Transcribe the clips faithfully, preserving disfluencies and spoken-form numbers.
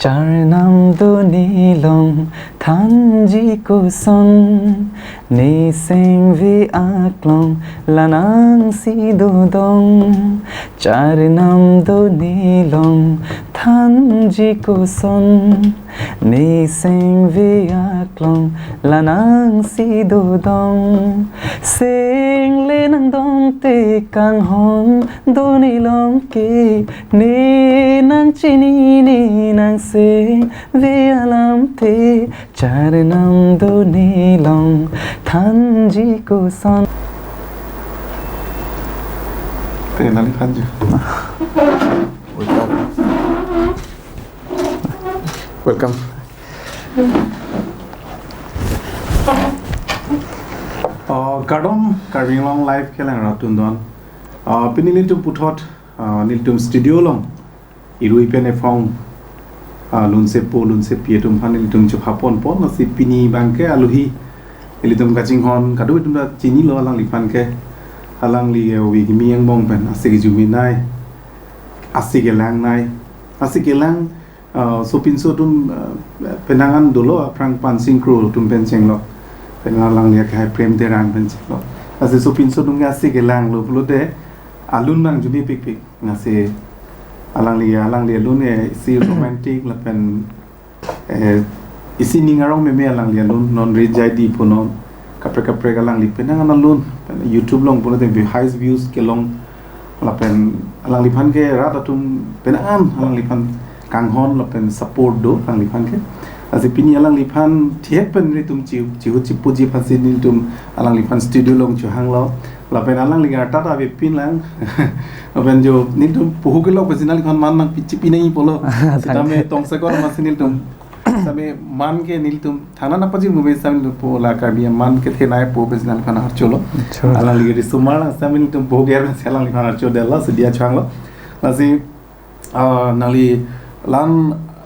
Charnam do nelong thanji koson, ne sengve aklong lanangsi dodong. Charnam do nelong thanji koson, ne sengve aklong lanangsi dodong. Seng le nangdong te kanghon do nelong ke, ne nangchini ne nangsengve alam te, charnam do nelong thanji koson. Te nangli thanji. Welcome. Welcome. Uh, kardom, Karbi Anglong Live kelang rat atum don. Uh, pini nelitum puthot, uh, nelitum studio along irui pen ephong, uh, lunsepo lunsepi atum aphan nelitum chepha ponpon, lasi pini abangke aluhi nelitum kachinghon, kadokave atum ta chinilo alangliphan ke. Alangli, eh, ove kimi angbong pen ase kejume nai, ase kelang nai, ase kelang, ah, sopinso atum, ah, penang an dolo, aphrang Pansing Kro atum pen chenglo, penang alangli akehai Prem Terang pen chenglo. Lasi sopinso atum ke ase kelanglo pulote alun nangjume pikpik. Lasi alangli, alangli alun, eh, isi romantic lapen, eh, isi ning arong meme alangli alun, non Rit Jaidi punon, kaprek kaprek alangli penang an alun, YouTube along pulote highest views kelong, lapen alangliphan ke rat atum penang an alangliphan kanghon lapen support do alangliphan ke. Lasi pini alangliphan thihek pen nelitum chi, chihut chipuji aphansi nelitum alangliphan studio along chohanglo. Lapen alangli arta ta avepin lang. Lapen jo nelitum puhu kelok pensi alangliphan man nangpi, chipi nangji pulo. Thank you. Sitame tongsekot amatsi nelitum, sitame man ke nelitum thangnat nangpajir mume sitame nelitum pu la Karbi aman kethenei pu pensi alangliphan archolo. Cholo. Alangli risomar lang sitame nelitum puhu ger pensi alangliphan archodetlo, studio achanglo. Lasi, ah, nangli la-an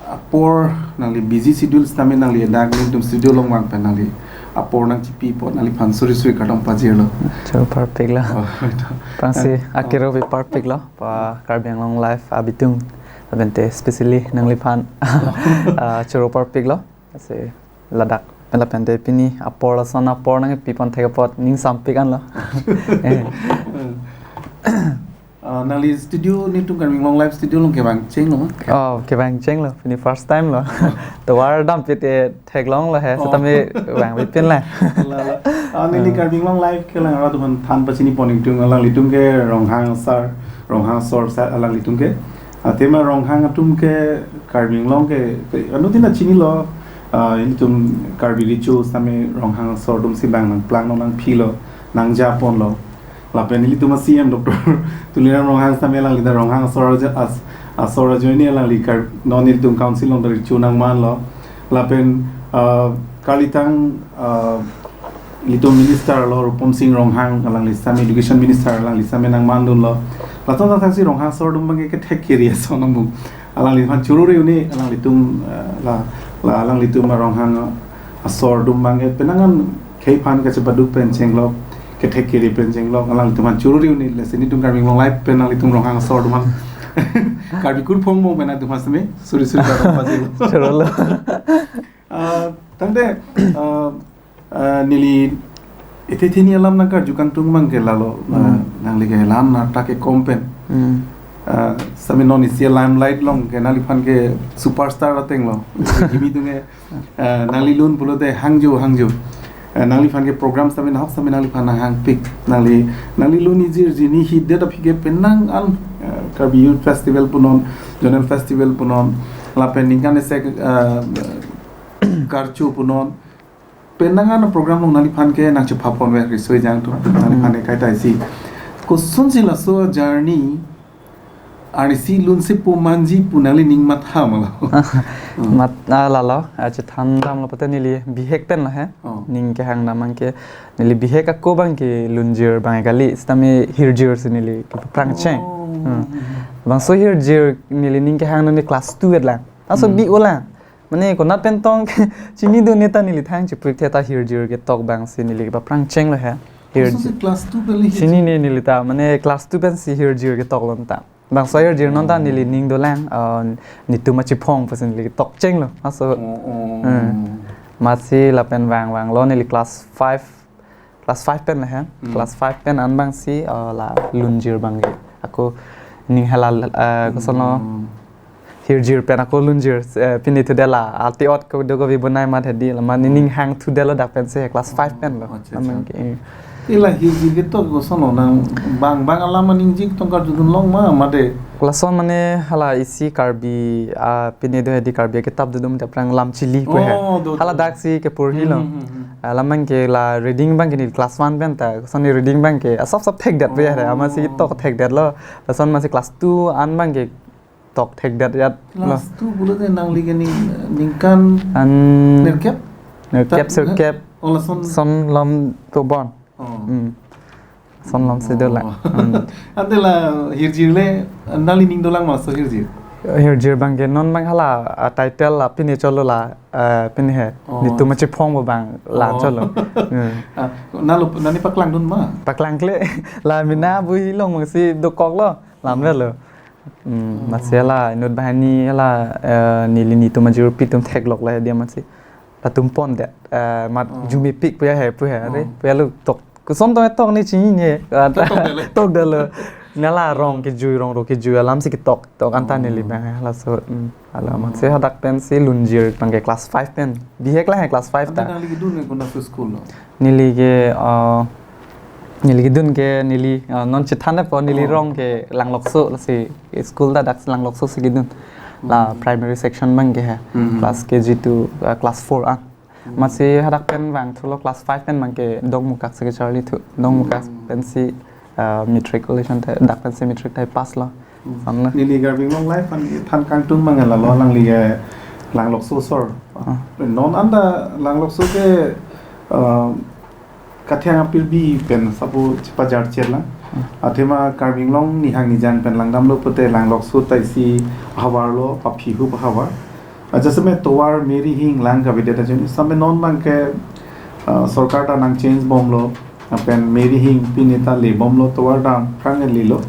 apor, nangli busy schedule sitame nangli dak nelitum studio along vang pen nangli apor nangchipi apot nangliphan suri suri kardom pajirlo. Choro parpiklo. Oh, to. Aphrangsi, ah, akero ave parpiklo, pa Karbi Anglong Live abitung, lapen te especially nangliphan, ah, choro parpiklo. Lasi ladak pen lapen te pini apor lason apor nangpi pon thek apot ning sampik anlo. Eh. Ah, nangli studio nelitum Karbi Anglong Live studio along kevang chenglo ma? Oh, kevang chenglo. Pini first time lo. Tovar dampet te theklonglo he. Oh. Sitame vangvepin lang. La, la. Ah, neli, ah, Karbi Anglong Live kelang rat atum aphan than pachini pon ingtung, alanglitum ke Ronghang asar, Ronghang asor asar alanglitum ke. Athema Ronghang atum ke Karbi Anglong ke, ke anuttin ta chinilo. Ah, ilitum Karbi Recho sitame Ronghang asor atum si bang nangplang non, nangphilo, nangjaponlo. Lapen ilitum a-C M Doctor Tuliram Ronghang sitame alangli ta Ronghang asor ajo-, as-, asor ajoine alangli kar-, non ilitum council along ta recho nangmanlo. Lapen, ah, karlitang, ah, ilitum minister lo Rupom Sing Ronghang, alangli sitame education minister, alangli sitame nangmandunlo. Latum ta thaksi Ronghang asor atum abangke kethek kere ason nangmung. Alangliphan choro re-un-e, alanglitum, ah, la, la alanglitum a-Ronghang asor atum abangke penang an khei aphan kachepaduk pen chenglok, kethek kere pen chenglok, alanglitum aphan choro re-un-e, lasi nelitum Karbi Anglong Live pen nanglitum Ronghang asor atum aphan, Karbi kurphong mong pen nanglitum aphan sitame suri suri kardom pajirlo. Chorolo. Ah, tangte, ah, ah, neli ethe theni alam nangkarju kangtung abangke lalo, ah, hmm, nangli ke la-an arta ke kom pen. Hmm. Ah, sitame non isi limelight along ke nangliphan ke superstar atenglo. Kimi atum ke, eh, nangli lun pulote hangjo, hangjo. Eh, nangliphan ke program sitame nahok sitame nangliphan nanghangpik. Nangli, nangli lun ijir jini hidet aphi ke penang an, eh, Karbi Youth Festival punon, Zonal Festival punon, lapen ningkan isi, eh, karcho punon. Penang an program along nangliphan ke nangchepha ponve riso ejang atum. Nangliphan ke kaita isi. Kosonsi laso journey, arnisi lunsepo manji pu nangli ning matha ma lo? Mat, ah, lalo, ah, chethan damlo pute neli bihek pen lo he. Oh. Ning kehang dam abangke, neli bihek ako abangke lunjir abang kali, sitame hirjir si neli kepaphrang cheng. Oh. Hmm. Bangso hirjir neli ning kehang dam neli class two et lang. Laso, hmm, bi-o lang. Mane konat pen tong chinidun ne ta neli thang chipuik the ta hirjir ketok abangsi neli kepaphrang chenglo he. Hir-, kosonsi class two pen le hirjir? Chinine neli ta, mane class two pensi hirjir ketok lon ta. Bangso ahirjir non ta neli ning dolang, uh, netum achiphong pusi neli tokchenglo. Aso. Oh, oh. Hmm. Amatsi lapen vang vanglo neli class five, class five pen le he. Hmm. Class five pen an abangsi, uh, la lunjir abang ke. Ako ning hala, uh, kosonlo. Hmm. Hirjir pen ako lunjir, eh, pini thudet la, ati ot kedo kave bonai mat hedi, la mane ning hang thudetlo dak pensi he class five pen lo. Acha, acha. Amen ke, eh. Ila hirjir ketok kosonlo nang bang bang alam aning jik tongkar judun long ma mate. Lason mane hala isi Karbi, ah, pini do hedi Karbi akitap dodun te aphrang Lam Chili pu he. Oh, do, do. Hala daksi kepurhi lo. Hmm, hmm, hmm. Ah, la abang ke la reading abang ke neli class one pen ta, koson neli reading abang ke, ah, sop sop thekdet pu he, oh, amatsi tok thekdetlo. Lason amatsi class two an abang ke tok thekdet yat lo. Class two pulote nangli ke ning, ningkan an nerkep? Nerkep, ta-, serkep. Oh, lason. Lason lom tobon. Oh. Hmm. Lason lomsi dolang. Oh. Hmm. Ante la hirjir le, nangli ning dolang ma laso hirjir? Hirjir abang ke non abang hala, ah, title la pini cholo la, ah, pini he. Oh. Netum achiphong abang la cholo. Hmm. Ah, nalo, nani paklangdun ma? Paklangkle. La mena buhi long abangsi dokoklo. Lamre lo. Hmm, oh. Amatsi hala inut banghini hala, eh, neli netum ajirpi atum theklok la dia amatsi. Latum pondet, eh, mat, oh, jumipik pu he pu he, are, oh, pu lo tok. Koson tong tok ne chinine, ah, tokdetlo. Tokdetlo. Nala rong kejui, rong ro kejui alamsi ketok, tok anta neli abang he, laso, hmm, hala amatsi hadak pensi lunjir abang ke class five pen. Bihek la he class five ta. Ante nangli kedun ke konat school lo? Neli ke, uh, neli kedun ke neli, uh, non chethan po neli, oh, rong ke Langlokso lasi school ta dak Langlokso si kedun. La, hmm, primary section abang ke he. Hmm. Class K G to, uh, class four an. Hmm. Amatsi hadak pen vangthulo class five pen abang ke Dongmukak si kecharlithu. Dongmukak, hmm, pensi, uh, matriculation ta, dak pensi matric ta pass lo. Hmm. Lason lo. Neli Karbi Anglong Live an than kangtung abang ke lalo nangli ke Langlokso asor. Ah. Non anta Langlokso ke, uh, kathang apirbi pen sapu chepajar chirlang. Hmm. Athema Karbi Anglong nihang nijang pen langdamlo pute Langlokso ta isi ahavar lo, aphi hup ahavar. Aja seme tovar Mary Hing lang kavedet ajoine seme non abang ke, ah, sorkar ta nang change bomlo. Lapen Mary Hing pini ta le bomlo, tovar dam aphrang lelo.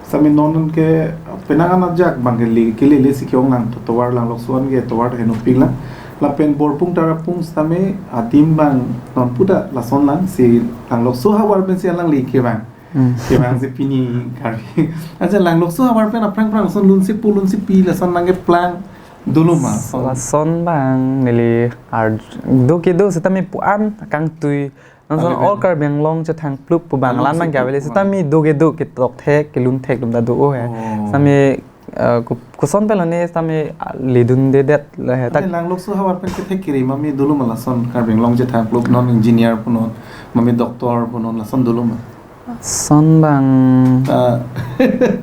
Seme non ke penang an ajak abang ke le, kelele si ke-ong lang, to-, tovar Langlokso an ke tovar henopik lang. Lapen Borpung Tarapung seme adim abang non puta lason lang si Langlokso ahavar pensi alangli kevang. Hmm. Kevang si pini kari. Acha Langlokso ahavar pen aphrang aphrang lason lunsi pu lunsi pi lason nangkeplang dolo ma? Lason abang neli arj-, do kedo setame pu-an kangtui. Lason all Karbi Anglong chethang plup pu abang alang abang ke avele setame do kedo ketok thek kelun thek atum ta do he. Oh. Setame, eh, ku-, koson pen lo ne setame, ah, ledundedet lo he. Ante tak Langlokso ahavar pen kethek kiri mame dolo ma lason Karbi Anglong chethang plup non engineer punon, mame doctor punon lason dolo ma? Lason abang, ah,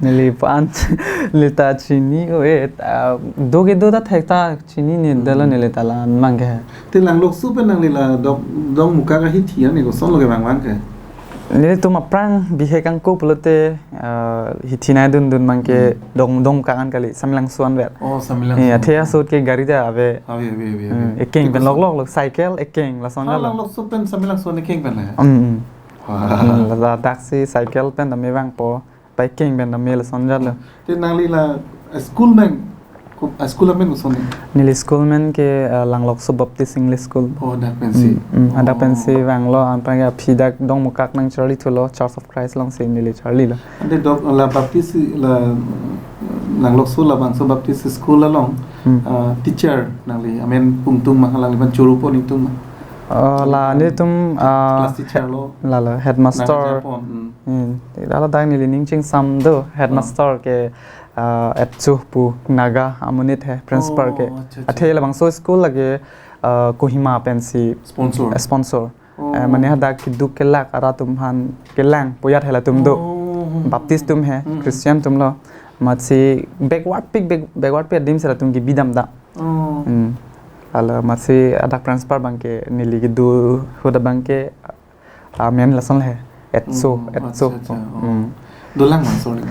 neli pu-an neli ta chini o et, ah, do kedo ta thek ta chinine, hmm, detlo neli ta la-an abang ke. Te Langlokso pen nangli la Dong, Dongmukak ahithi an ne koson lo kevang abang ke? Nelitum aphrang bihek angko pulote, eh, hithi nai dundun abang ke, hmm, Dong, Dongmukak an kali, Samelangso anvet. Oh, Samelangso. Eh, athe asut ke gari ta ave. Ave, ave, ave, ave. Hmm, ekeng pen koson loklok lo, cycle ekeng lason lo. Langlokso pen Samelangso ekeng pen le? Hmm, hmm. Wah. Hmm, la, ladaksi cycle pen tame vangpo. Pai keng pen tame lason jatlo. Te nangli la school amen, ko-, ah, school amen koson? Neli school amen ke, eh, Langlokso Baptist English School. Oh, dak pensi. Hmm, hmm, hadak pensi vanglo, anpang ke aphi dak Dongmukak nangcharlithulo, Church of Christ alongsi neli charlilo. Ante dok la Baptist la Langlokso labangso Baptist School along, hmm, ah, teacher nangli amen pungtung ma, alangli aphan choro pon ingtung ma? Oh, la netum, ah, class teacher lo. Lalo headmaster. Nang teacher pon, hmm. Hmm, lalo dak neli ning chingsam do, headmaster ke, ah, Etsu pu Naga amonit he, principal ke. Oh, acha, acha. Athe labangso school lake, ah, Kohima pensi sponsor. Eh, sponsor. Oh. Eh, mane hadak keduk kelak arat atum aphan kelang pu ajat helatum do. Oh, hmm, hmm, Baptist atum he, hmm, hmm, Christian atum lo. Amatsi backward pik, back-, backward pik adim si latum kebi dam da. Oh. Hmm. Lalo amatsi hadak principal abang ke neli kedo ahut abang ke amen lason le he. Etso, hmm, Etso. Acha, acha, oh. Hmm. Dolang ma, sorry.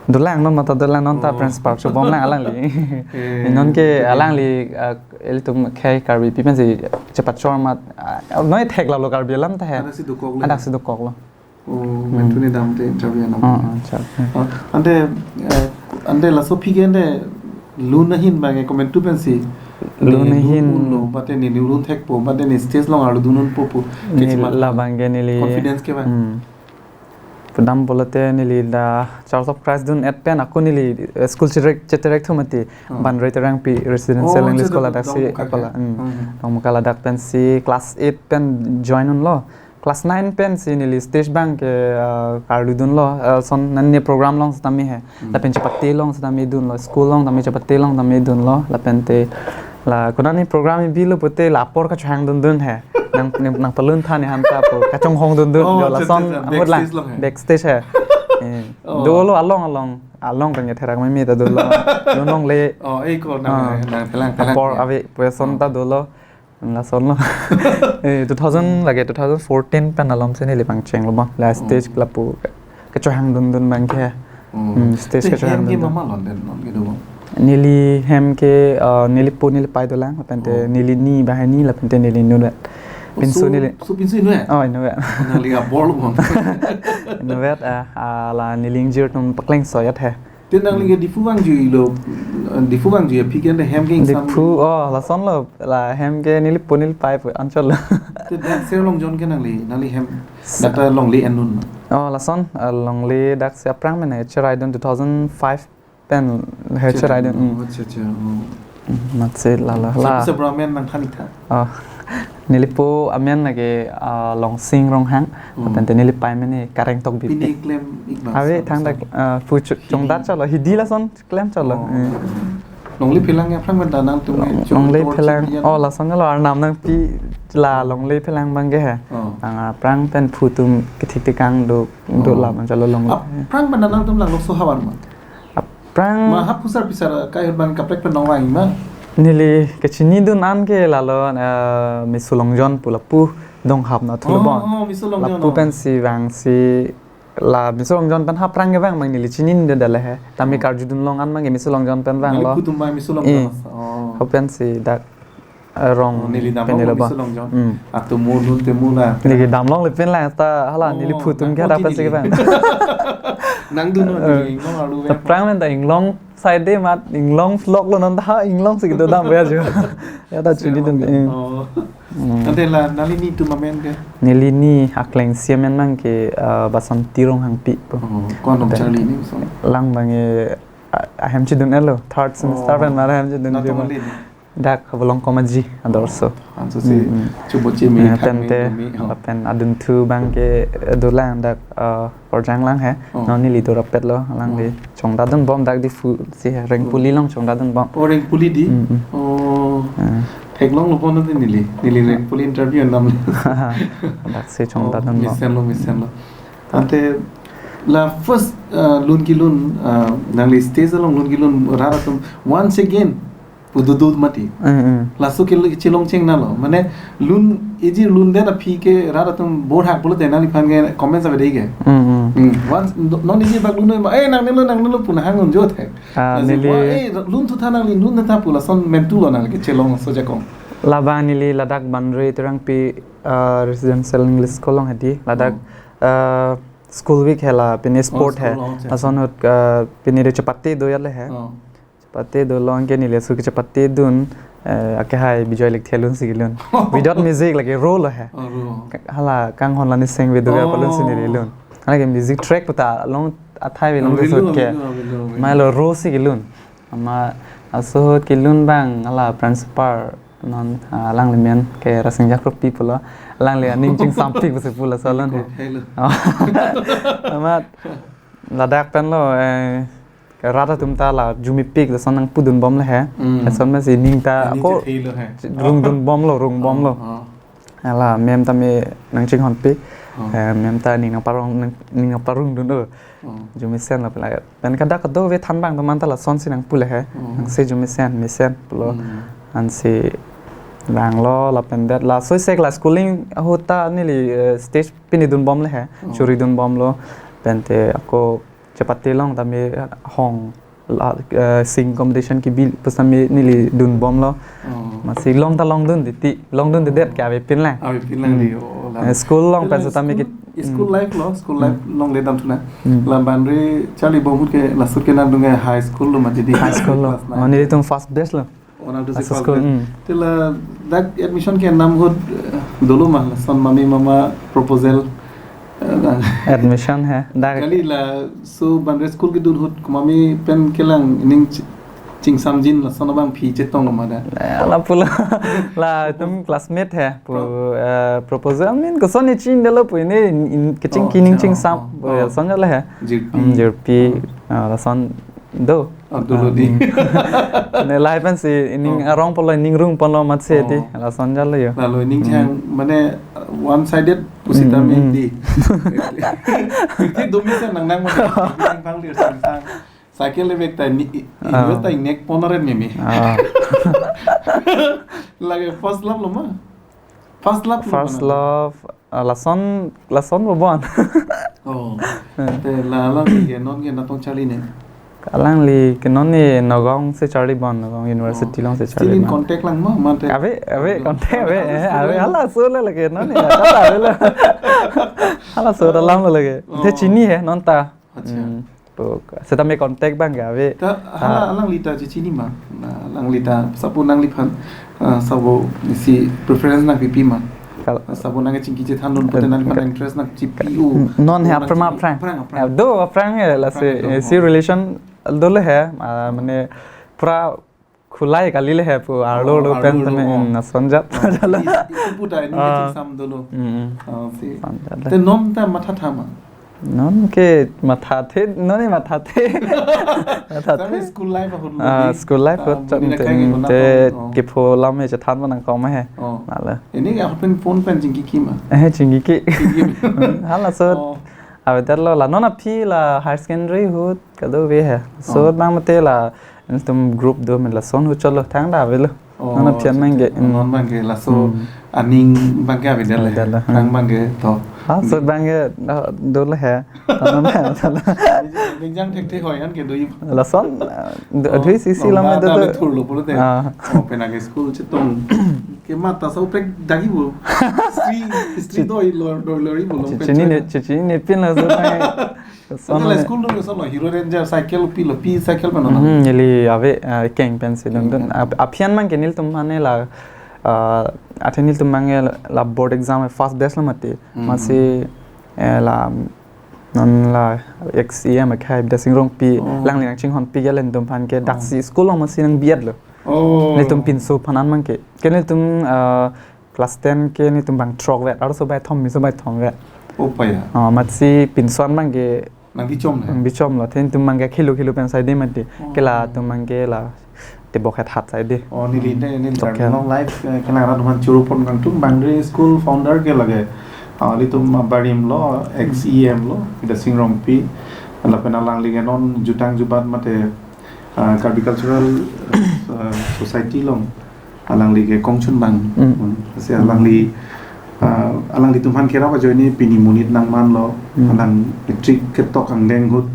Dolang, non mata dolang, non ta, oh, principal chobom lang alangli. Eh, non ke, okay, alangli, ah, ilitum khei Karbipi pensi chepachor amat, ah, noi theklap lo Karbi alam ta he. Hadaksi dokok le? Hadaksi dokok lo. Oh, hmm, main thu ne damte interview anam. Oh, oh, acha. Oh, ante, eh, Ante laso aphi ke ante lun ahin abang ke komantu pensi. Lun Ne ahin. Lun unlo, mate ne lun thekpo, mate ne stage along arludun unpo pu. Neli kechima. Labang ke neli. Confidence ke abang. Hmm. Pudam pulote neli dak Church of Christ dun-et pen ako neli, eh, school cheterek, cheterek thu mati. Hmm. Banroi Terangpi Residential Oh, English cheterek School adak si Dongkamukam akola, ke? Hmm. Hmm. Dongkamukam adak pensi class eight pen join unlo. Class nine pensi neli stage abang ke, ah, arludunlo, ah, lason nani program along setame he. Hmm. Lapen chepate along setame dunlo, school along tame chepate along tame dunlo, lapente la konani program ibilo pute la apor kachohang dundun he. Nang, nang, nangpalun tha ne han ta pu kachonghong dundun. Oh, jo, acha, lason acha, acha. Ahut lang. Backstage along he. Backstage he. Eh, Oh. Dolo along along, along pen ke therak meme ta dolo. Dolo longle. Oh, eh, ko nang, Ah. Nang phelang, phelang. Apor ya. Ave, puson ta Oh. Dolo. Lasonlo. Eh, two thousand lake two thousand fourteen pen alom si neli pangchenglo abang. La Hmm. stage lapu kachohang dundun abang ke. Hmm. Hmm, stage Te kachohang hem ke dundun. Mama lon den lon ke do abang? Neli hem ke, uh, neli po neli pai dolang, lapente Oh. Neli ni banghini, lapente neli inutvet. Oh, pinso so, neli so pinso inutvet? Oh, inutvet. Nangli abor lo abang. Inutvet, ah, ah, la neli ingjir atum pakleng soyat he. Te nangli ke Diphu vangjuilo, Diphu vangju aphi ke ante hem ke ingsam. Diphu, oh, lasonlo, la hem ke neli po neli pai pu anchotlo. Te dak Sir Long John ke nangli, nangli hem, Sir dak ta longle en un ma? Oh, lason, ah, longle dak si aphrang mena cheraidun two thousand five pen he Cheraidun. Cheraidun, mm. Oh, acha, acha, oh. Mm, matse lalo. Sab-, la. Sab amen nangthan ik tha. Oh. Neli po amen lake, ah, Longsing Ronghang. Hmm. Lapente neli pai amen ke Kareng Tokbi. Pini pen klem ik bang Ave sa-, thang sa-, dak, ah, pu chu-, Hidi. Chongdat chotlo. Hidi lason klem chotlo. Oh. Hmm. Longle phelang ya aphrang pen ta nangtum ke Long-, chong longle tor phelang. Chip yan. Oh, lason lo arnam nangpi la longle phelang abang ke he. Oh. Ang aphrang pen phu atum kethik tekang do, do Oh. Lam chotlo longle. Aphrang pen ta nangtum lang lokso havar ma? Aphrang. Ma hap phusar phisar kai ahut abang kaprek pen nangvang ma? Neli kachinidun an ke lalo, eh, Miso Long John pu lapu Donghap na thulo Oh, abang. Oh, Miso Long John, lapu oh. Pensi vangsi la Miso Long John pen aphrang ke vang abang neli chinine dale he. Tame Oh. Karjudun along an abang ke Miso Long John pen vanglo. Nangli phu atum abang Miso Long John. Eh. Oh. Ho pensi dak eh, rong Oh, neli dam pen long nelo Miso ba. Long John. Hmm. Atum mo dun te mo la. Neli dam longle pen lang ta hala neli Oh, phu atum nang ke ada ko pasi ji ke ni. Bang. Nang dun no Eh, neli long alu ta ke. Aphrang pen ta inglong side de mat inglong vlog lo non ta ha inglong si do dam ya jo. Ya ta chini dun. Sir, eh. Oh. Hmm. Ante la nangli ni atum amen ke? Neli ni akleng si amen abang ke, eh, Basanti Ronghangpi pu. Oh, ko-an along Ante charli ni so? Lang abang ke, ah, ahem chidun-etlo, third semester Oh. Pen mar ahem chidun Nangtum di ma. Nangli ni? Dak Habolong Komaji adorso. Oh, anso si Hmm, hmm. Chubo chimi Eh, thang pen mi te, dumi, oh. Pen adunthu abang ke, eh, dolang dak, eh, Porjang lang he. Oh. Non neli dorapet lo, lang Oh. Di chongdat dunbom dak Diphu si he, Rengpuli Oh. Along chongdat dunbom. Oh, Rengpuli di? Hmm, hmm. Oh. Eh. Theklonglo pon neli, neli Rengpuli interview nam. Dak si chongdat Oh, dunbom. Mesen lo, mesen lo. Ante la first, eh, lun kelun, eh, nangli stage along lun kelun rat atum once again pu dodun mati. Mm, mm. Laso ke chelong chengnanglo. Mane lun iji lun det aphi ke rat atum bor hak pulote nangliphan ke comments ave dei ke. Mm, mm. Hmm. Once no-, non iji bak lun ma, "Eh, nangne lo, nangne lo," pu nahang un jo thek. Ah, Laso neli wa, "Eh, lun thu tha nangli, lun tha," pu lason mentu lo nangli ke chelong so jakong. Labang neli ladak Banroi Terangpi, ah, Residential English School along hedi. Ladak, Oh. ah, School Week he la, pini Oh, sport he. School, oh, acha, acha. Lason ahut, ah, pini de chepate do ya le he. Oh. Chepate do along ke neli laso ke chepate dun, eh, akehai Bijoy Lekthe alun si kelun. Without music lake ro lo he. Oh, ro. Ka-, hala kanghon la niseng ve do ya Oh. Palun si neli lun. Hala ke music track puta along athai ve Oh, along velo, sut ke. Velo, velo, velo. Mai lo ro si kelun. Ama laso ahut kelun abang hala principal non, ah, alangli amen ke Rasing Jakropi pulo. Alangli aning chingsampik pusi pu laso alon he. Ko, hello. Oh. Amat ladak pen lo, eh, rat atum ta la jumipik lason nangpudunbom le he. Hmm. Lason masi ning ta Aning ako chethei lo he. Rungdunbom lo, rungbom lo. Oh, oh. Hala ma'am tame nangchinghonpik. Oh. Eh, ma'am ta ning nangparong, ning, ning nangparungdun o. Oh. Jumesen lo pela. Pen kadak kedo ave thanbang atum anta lasonsi nangpu le he. Oh. Nangsi jumesen, mesen pulo. Hmm. Ansi vanglo lapen det. Laso sek la schooling ahut ta neli, eh, stage pini dunbom le he. Oh. Churi dunbom lo. Pen te ako chepate along tame hong la, eh, sing competition kebi pusitame neli dunbom lo. Oh. Masi long ta longdun titi, longdundedet ke avepin lang. Avepin lang di, Hmm. Oh, la. Eh, school along Te pen la setame school? Ke School life lo, school life along le damthu nang. Hmm. La Banri charlibom ahut ke laso ke nangdung ke high school lo mati di. High school lo. Class nine. Oh, nelitum first batch lo. Oh, nangtum si laso first school, batch. Hmm. Te ladak admission kenam ahut, eh, dolo ma, lason mami mama proposal, eh, nang. Admission he. Dak kali laso Banri school kedun ahut mami pen kelang ining ch-, chingsamjin lason abang aphi chetong lo ma dak. Eh, lapu lo. Latum classmate he. Pu, pro- eh, proposal min koson ni ching dolo pu ini, in, keching oh, kining ching oh, sam. Oh, oh. Lason jala he. Jirpi. Hmm, jirpi. Oh. Ah, lason do. Oh, dolo di. Hmm. Ne lahai pensi ining arong polo, ining rung polo matsi di. Oh. Lason jala yo. Lalu ining chang, mane, uh, one sided pusita hmm, mi hmm, di. Itu domi se nang nang mane. Nang pang lir sang sang. Cycle le bek ta ni, i-, ah, invest ta ingnek pon aren mimi. Ah. Lake first love lo ma? First love lo first ma? Love, ah, lason, lason bo bon. Oh. Eh. Te la, alangli ke non ke natong charli ne? Alangli ke non ni Nagaon si charlibom, Nagaon University along si charlibom. Oh. Still in contact lang ma, mate? Ave, ave, oh, contact ave, ave, eh, ave, hala so le lake non ni, kata ave le. Hala so dalam lo lake. Oh. Te chini he, non ta. Acha. Hmm. Pu, setame contact abang ke ave. Ta, hala ah, alangli ta chechini ma? Na, alangli ta, sapo nangliphan, ah, sapo isi preference nangpipi ma? Kal- ah, sapo nangchingki chethan dun pute eh, nangliphan ka- interest nangchipi u. N-, non he, oh, aphrang, nangchipi aphrang. Aphrang, aphrang. Eh, do aphrang he, lasi, aphrang he, do, eh, si oh, relation dolo he, ah, mane, pura khulai kali le he pu, arlo, oh, lo arlo pen lo, tame, oh, hmm, lason jat. Oh, jala. Is-, itu puta ini ah, kecil sam dolo. Hmm. Oh, si. Lason jat le. Te non ta mathatha ma? Non ke mathathe, non ni mathathe. Mathathe. Tame school life ahut lo ah, di. School life ah, ahut muni chot na te, kai ke kona te to, oh, kepho lam he chethan ma nangkok ma he. Oh. Nale. Ini ke ahut pen phone pen chingki ki ma? Eh, chingki ki. Chingki ki. Hmm, hala so. Oh. Ave det lo la non aphi la higher secondary ahut kadokave he. So oh, bang mate la nelitum group do men lason ahut cholo thang ta avelo. Oh, non aphi an abang ke, hmm, non abang ke laso hmm, aning abang ke ave det le. Ave det le. Thang abang ke to. Ha, so abang ke, ah, dolo he. Thang abang ke, dolo. Ningjang thekthe hoi an ke do i. Lason, ah, do, oh, dui sisi oh, lam ma do ta do. Ave thurlo pulote. Ah. Oh, penang ke school chetong. Ke mata sa upek dagi bo. History, history doi lo, doi lo ri bo long pen chini ne, chena. Chini ne pin laso abang. Lason ante la ne school dun ke lason lo, Hero Ranger cycle pi lo, pi cycle pen lo na? Hmm, neli ave, ah, keng pen si dun dun. Keng pen. Ap-, aphi an abang ke nelitum mane la, ah, athe nelitum abang ke la board exam first batch lo mati. Hmm. Matsi, eh, la, non la ex E M akhai Bidya Sing Rongpi, oh, alangli nangchinghonpi ke le nelitum aphan ke oh, daksi school along matsi nangbi-et lo. Oh. Nelitum pinso aphan an abang ke. Ke nelitum, ah, class ten ke nelitum bang throk vet, arloso bang thom, miso bang thom vet. Oh, paya. Oh, matsi pinso an abang ke nangbi chom le? Nangbi chom lo, then nelitum abang ke khilo khilo pen saide mati. Oh. Ke latum abang ke la tebok het hat saide. Oh, neli de, neli tok Karbi Anglong Live, eh, kenang rat man churu pon kangtung, Banri school founder ke lake. Ah, ilitum, ah, barim lo, ex E M lo, Bidya Sing Rongpi. Lapen alangli ke non jutang jubat mate, ah, Karbi Cultural, ah, Society along alangli ke kongchun abang. Mm. Hmm. Lasi alangli, ah, alanglitum aphan kerap ajoine pini monit nangman lo, mm, alang matric ketok angdeng ahut,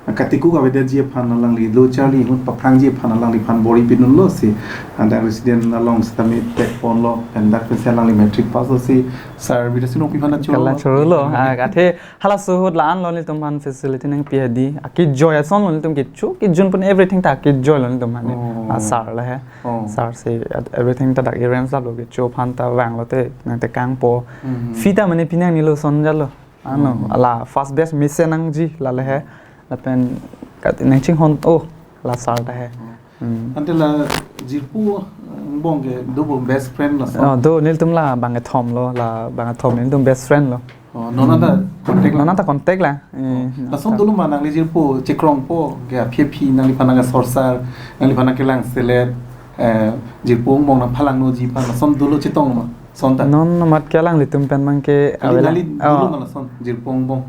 ah, katikuk avedetji aphan alangli lo charli ahut paphrangji aphan alangliphan bor-i pidun lo si. Anta resident along setame tek pon lo, pen dak pensi alangli matric pass lo si, Sir Bidya Sing Rongpi aphan choro. Kalang choro lo. Hmm. Ah, athe halaso ahut la-an lo nelitum aphan facility nangpi hadi. Akejoi ason lo nelitum kecho kejun pon everything ta akejoi lo nelitum aphan. Oh. Ah, sir la he. Oh. Sir si at-, everything ta dak arrange lo kecho aphan ta vang lote nangtekangpo. Hmm. Fee ta mane pinang ni lo son jalo. Ano, hmm, ala first batch mesen nangji la le he. Lapen kat nangchinghon oh la sir ta he. Hmm. Hmm. Ante la jirpo angbong ke do bo best friend lason? Oh, do nelitum la bang kethom lo, la bang kethom nelitum best friend lo. Oh, non anta contact la? Non anta contact la. Eh, oh. Lason dolo ma nangli jirpo chekrongpo ke aphi aphi nangliphan nangsorsar, nangliphan nangkelangselet, eh, jirpo angbong nangphalangnoji aphan lason dolo chetong ma? Son ta? Non amat ke alanglitum pen abang ke kali avela. Nangli dolo oh, ma lason jirpo angbong?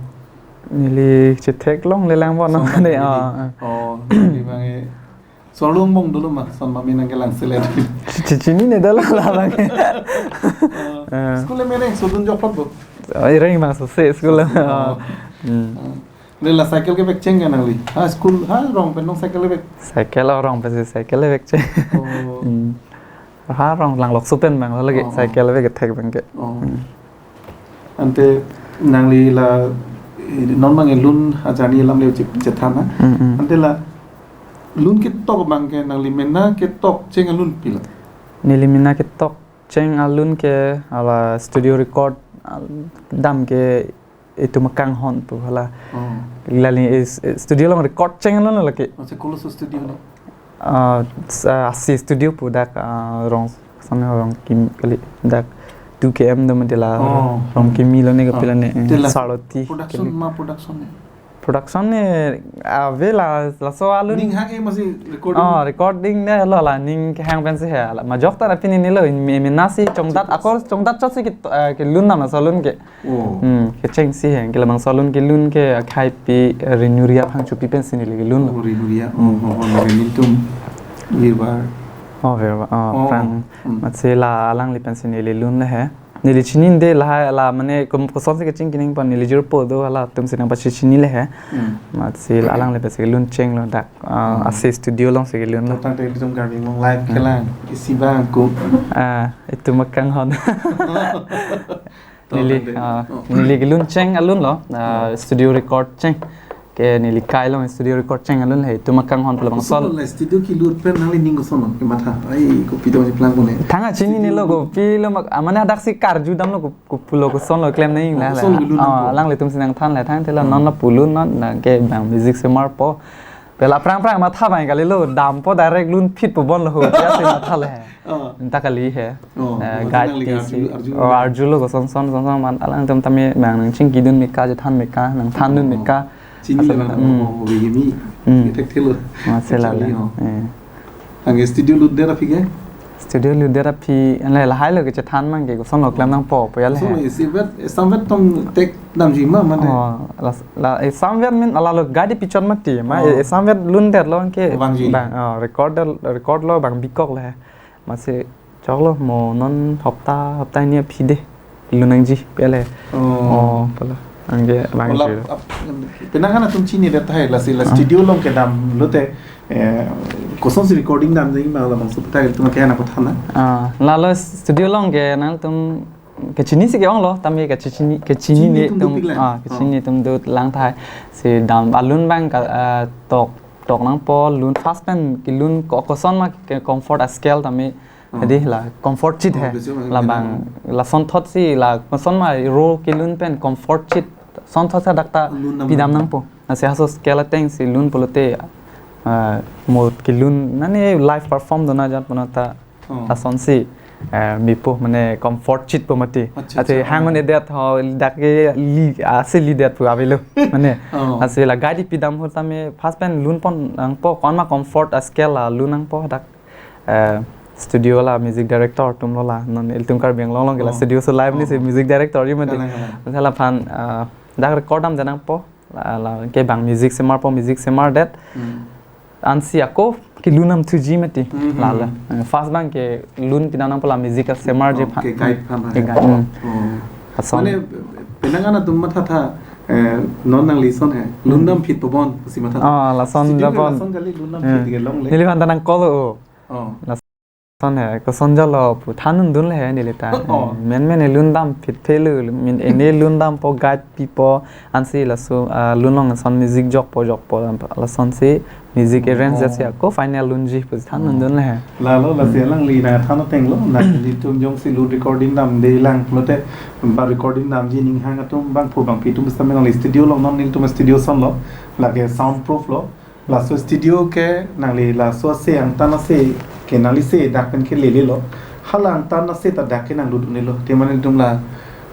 Neli chetheklongle lang bo non son ta de, neli. Oh, oh. Oh, neli abang ke Sorlung angbong dolo ma, son mami nangkelangselet. Che-, che-, chinine dolo la abang. Eh, eh, school le mereng sodun jokphot bo? Oh, ireng abang sose school le. Sose, oh. Hmm. Eh, le la cycle kevekcheng ke nangli? Ha, school, ha, rong pen nong cycle kevek? Cycle, oh, rong pen si cycle kevekcheng. Oh. Hmm. Ha, rong langlokso pen abang lake, oh, oh, cycle vek kethek abang ke. Oh. Hmm. Ante, Nangli la, eh, non abang lun ajourney alam le chip chethan na. Mm, mm. Ante la lun ketok abang ke nangli mena ketok cheng alun pi la? Neli mena ketok cheng alun ke hala studio record, ah, dam ke Itum Akanghon pu hala. Oh. Lali is, is studio along record cheng alun lake. Masa kolo so studio ni? Ah, sa, asi studio pu dak, ah, Rong, sana Rongkim kali, dak two K M do mati la. Oh. Rongkimi lo ne kapi la ne, eh, Te la Saroti production kali. Ma production ni? Production ni, ah, ave la, laso alun. Ning hang e masi recording? Oh, recording ne lo la, ning kehang pensi he la. Majok ta na pini ni lo, mi, mena si chongdat, chongdat. Ako chongdat chot si ke, eh, kelun nam laso alun ke. Oh. Hmm, kecheng si he, ke labangso alun kelun ke akhai pi, eh, Renu Reang Phangchopi pensi neli kelun lo. Oh, Renu Reang. Oh, oh, oh, nelitum Virbar. Oh, Virbar. Oh, oh. Phrang. Hmm. Matsi la alangli pensi neli lun le he. Neli chinine lahai la mane kom-, koson si kecheng kining pon neli jirpo do halatum si nangpachini le he. Hmm. Matsi la alangli pensi kelun cheng lo dak, ah, hmm, asi studio along si kelun lo. Tangte itum Karbi Anglong live, hmm, kelang isi bang ko. Ah, Itum Akanghon. Neli, tangte. Ah, oh, neli kelun cheng alun lo, ah, hmm, studio record cheng. Ke neli kai along studio record cheng alun he, Itum Akanghon pu labangso. Koson lo la studio kelun pen nangli ning koson lo kematha? Ai, kopi do si plang ko ne. Thang a chinine lo studio kopi lo mak, ah, mane hadak si karju dam lo ko, kopi lo koson lo klem nang la. Oh, la. Koson lo kelun nangpo. Ah, alanglitum si nangthan le thang te la, hmm, non la pu lun non, na ke bang music semarpo. Pen la phrang phrang matha bang kali lo, dampo direct lun phitpo bon lo ho, ya si matha le. Oh. Nta kali he. Oh, eh, oh, guide nangli ti arju, si. Arju. Oh, arju lo koson son son son man alangtum tame bang nangchingki dun me ka, chethan me ka, nangthan dun me ka. Oh. Chinine asal, lang, hmm, oh, oh, begini. Hmm. Ke thekthelo. Matsi la. Chali, la, oh. Eh. Anke studio lutdet aphi ke? Studio lutdet aphi, le lahai lo kechethan mang ke koson lo klem nangpo, pu ya le. Koson lo he. Isi vet, esam vet tong tek damji ma mane? Oh, la, la, esam vet min ala lo guide pichon mati ma, oh, esam vet lundet lo ke. Oh, vangji. Bang, oh, record, record lo bang bikok le. Matsi choklo mo non hopta, hopta hini aphi de lun nangji pu ya le. Oh. Oh, pu la. Anke bang. Oh, la, ap-, penang an atum chinidet tahai lasi la, ah, studio along kedam lote, eh, koson si recording dam jeng ma labangso pu tahai itum ke na kothan na. Ah, lalo studio along ke nangtum kechini si ke-ong lo, tame kechini, kechini chini ne tum tum, dupik lang. Ah, kechini, oh, tum dut lang tahai. Si dam alun bang ka, ah, tok, tok nangpo lun first pen kelun ko-, koson ma ke comfort a scale tame. Oh. Hadi la comfort chit, oh, he. Besi bang la bang, oh, la sonthot si la koson ma ro kelun pen comfort chit. Sonthot sa dak ta lun nam pidam nang nangpo. Lasi haso scale ateng si lun pulote, ah, mo kelun nane live perform dona jat puna ta, oh, lason si, eh, bipo mane comfort chitpo mati. Accha, ate accha, hang, oh, un-edet ho dak ke li, ah, si lidet pu avelo. Mane, oh, lasi la guide pidam ho tame first pen lun pon nangpo, koan ma comfort a scale la lun nangpo dak. Eh, studio la music director atum lo la, non ilitum Karbi Anglong along ke la, oh, studio so live ni, oh, si music director ri mati. Kalang, kalang. Masa laphan, eh, dak record damdet nangpo, la, la ke bang music semarpo, music semardet. Hmm. Ansi ako kelun nam thuji mati. Hmm, hmm. La la. Eh, first bang kelun pidam nangpo la music semarji, oh, aphan. Ke guide aphan, ke guide, hmm. Oh. Ason. Mane penang an atum matha tha, eh, non nangli son he. Hmm. Lun dam phitpo bon si matha tha. Ah, lason studio da ke bon. Lason kali lun dam, hmm, phit ke longle. Neliphan ta nangkok lo. Oh. Lason he, koson jalo pu than un dun le he neli ta. Oh. Eh, men men lun dam phit phelu, min ene lun dampo guide pipo, ansi laso, ah, lun along son music jokpo jokpo, lason si music arrange, oh, jasi ako final lunji pu than un dun le he. Lalo lasi, hmm, alangli nangthan ateng lo, nanglitum jongsi lun recording damde lang lote, ba recording damji ning hang atum bangphu bangphi atum sitame nangli studio along, non nelitum studio son lo, lake soundproof lo. Laso studio ke nangli laso ase angtan ase ke nangli ase dak pen ke lele lo. Hala angtan ase ta dak ke nanglut un-e lo. Te mane itum la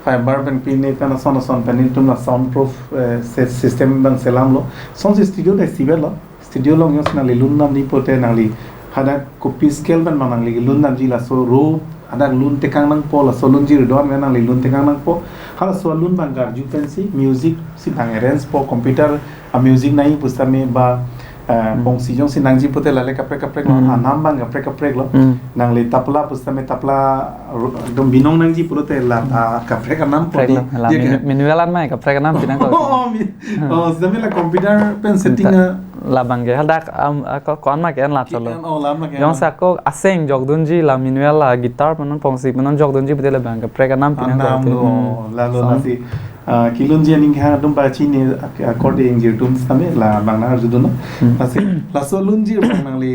fiber pen pine pen ason ason pen itum la soundproof, eh, se-, system bang selam lo. Sonsi studio de sibe lo. Studio along jongsi nangli lun damji pote nangli hadak kopi scale pen ma nangli lun damji, laso ro hadak lun tekang nangpo, laso lunji ridwan pen nangli lun tekang nangpo. Halaso lun bang karju pensi music si bang arrange po, computer a music nangji pusitame ba, eh, hmm, bongsi jongsi nangji pote lale kaprek kaprek lo, hmm, anam bang kaprek kaprek lo. Hmm. Nangli tabla pusitame tabla ru-, dum binong nangji pulote la, hmm, ah, kaprek anam po. Kaprek di, lo. La ya minu-, ke? Manual an mai kaprek anam pinang ko. Oh, oh, mi-, hmm, oh, sitame la computer pen setting ta, a. Labang ke hadak, am, ako, koan ma ke-en la cholo. Ki-en, oh, la ma ke-en. Jongsi ako aseng jokdunji la manual la guitar pen non bongsi pen non jokdunji pote labang kaprek anam pinang ko. Anam lo, hmm, lalo sound. Lasi. Ah, kelunji aning kehang atum ba chini ak-, akorde ingjir atum sitame labang nang arjudunnon. Hmm. Lasi, laso lunji abang nangli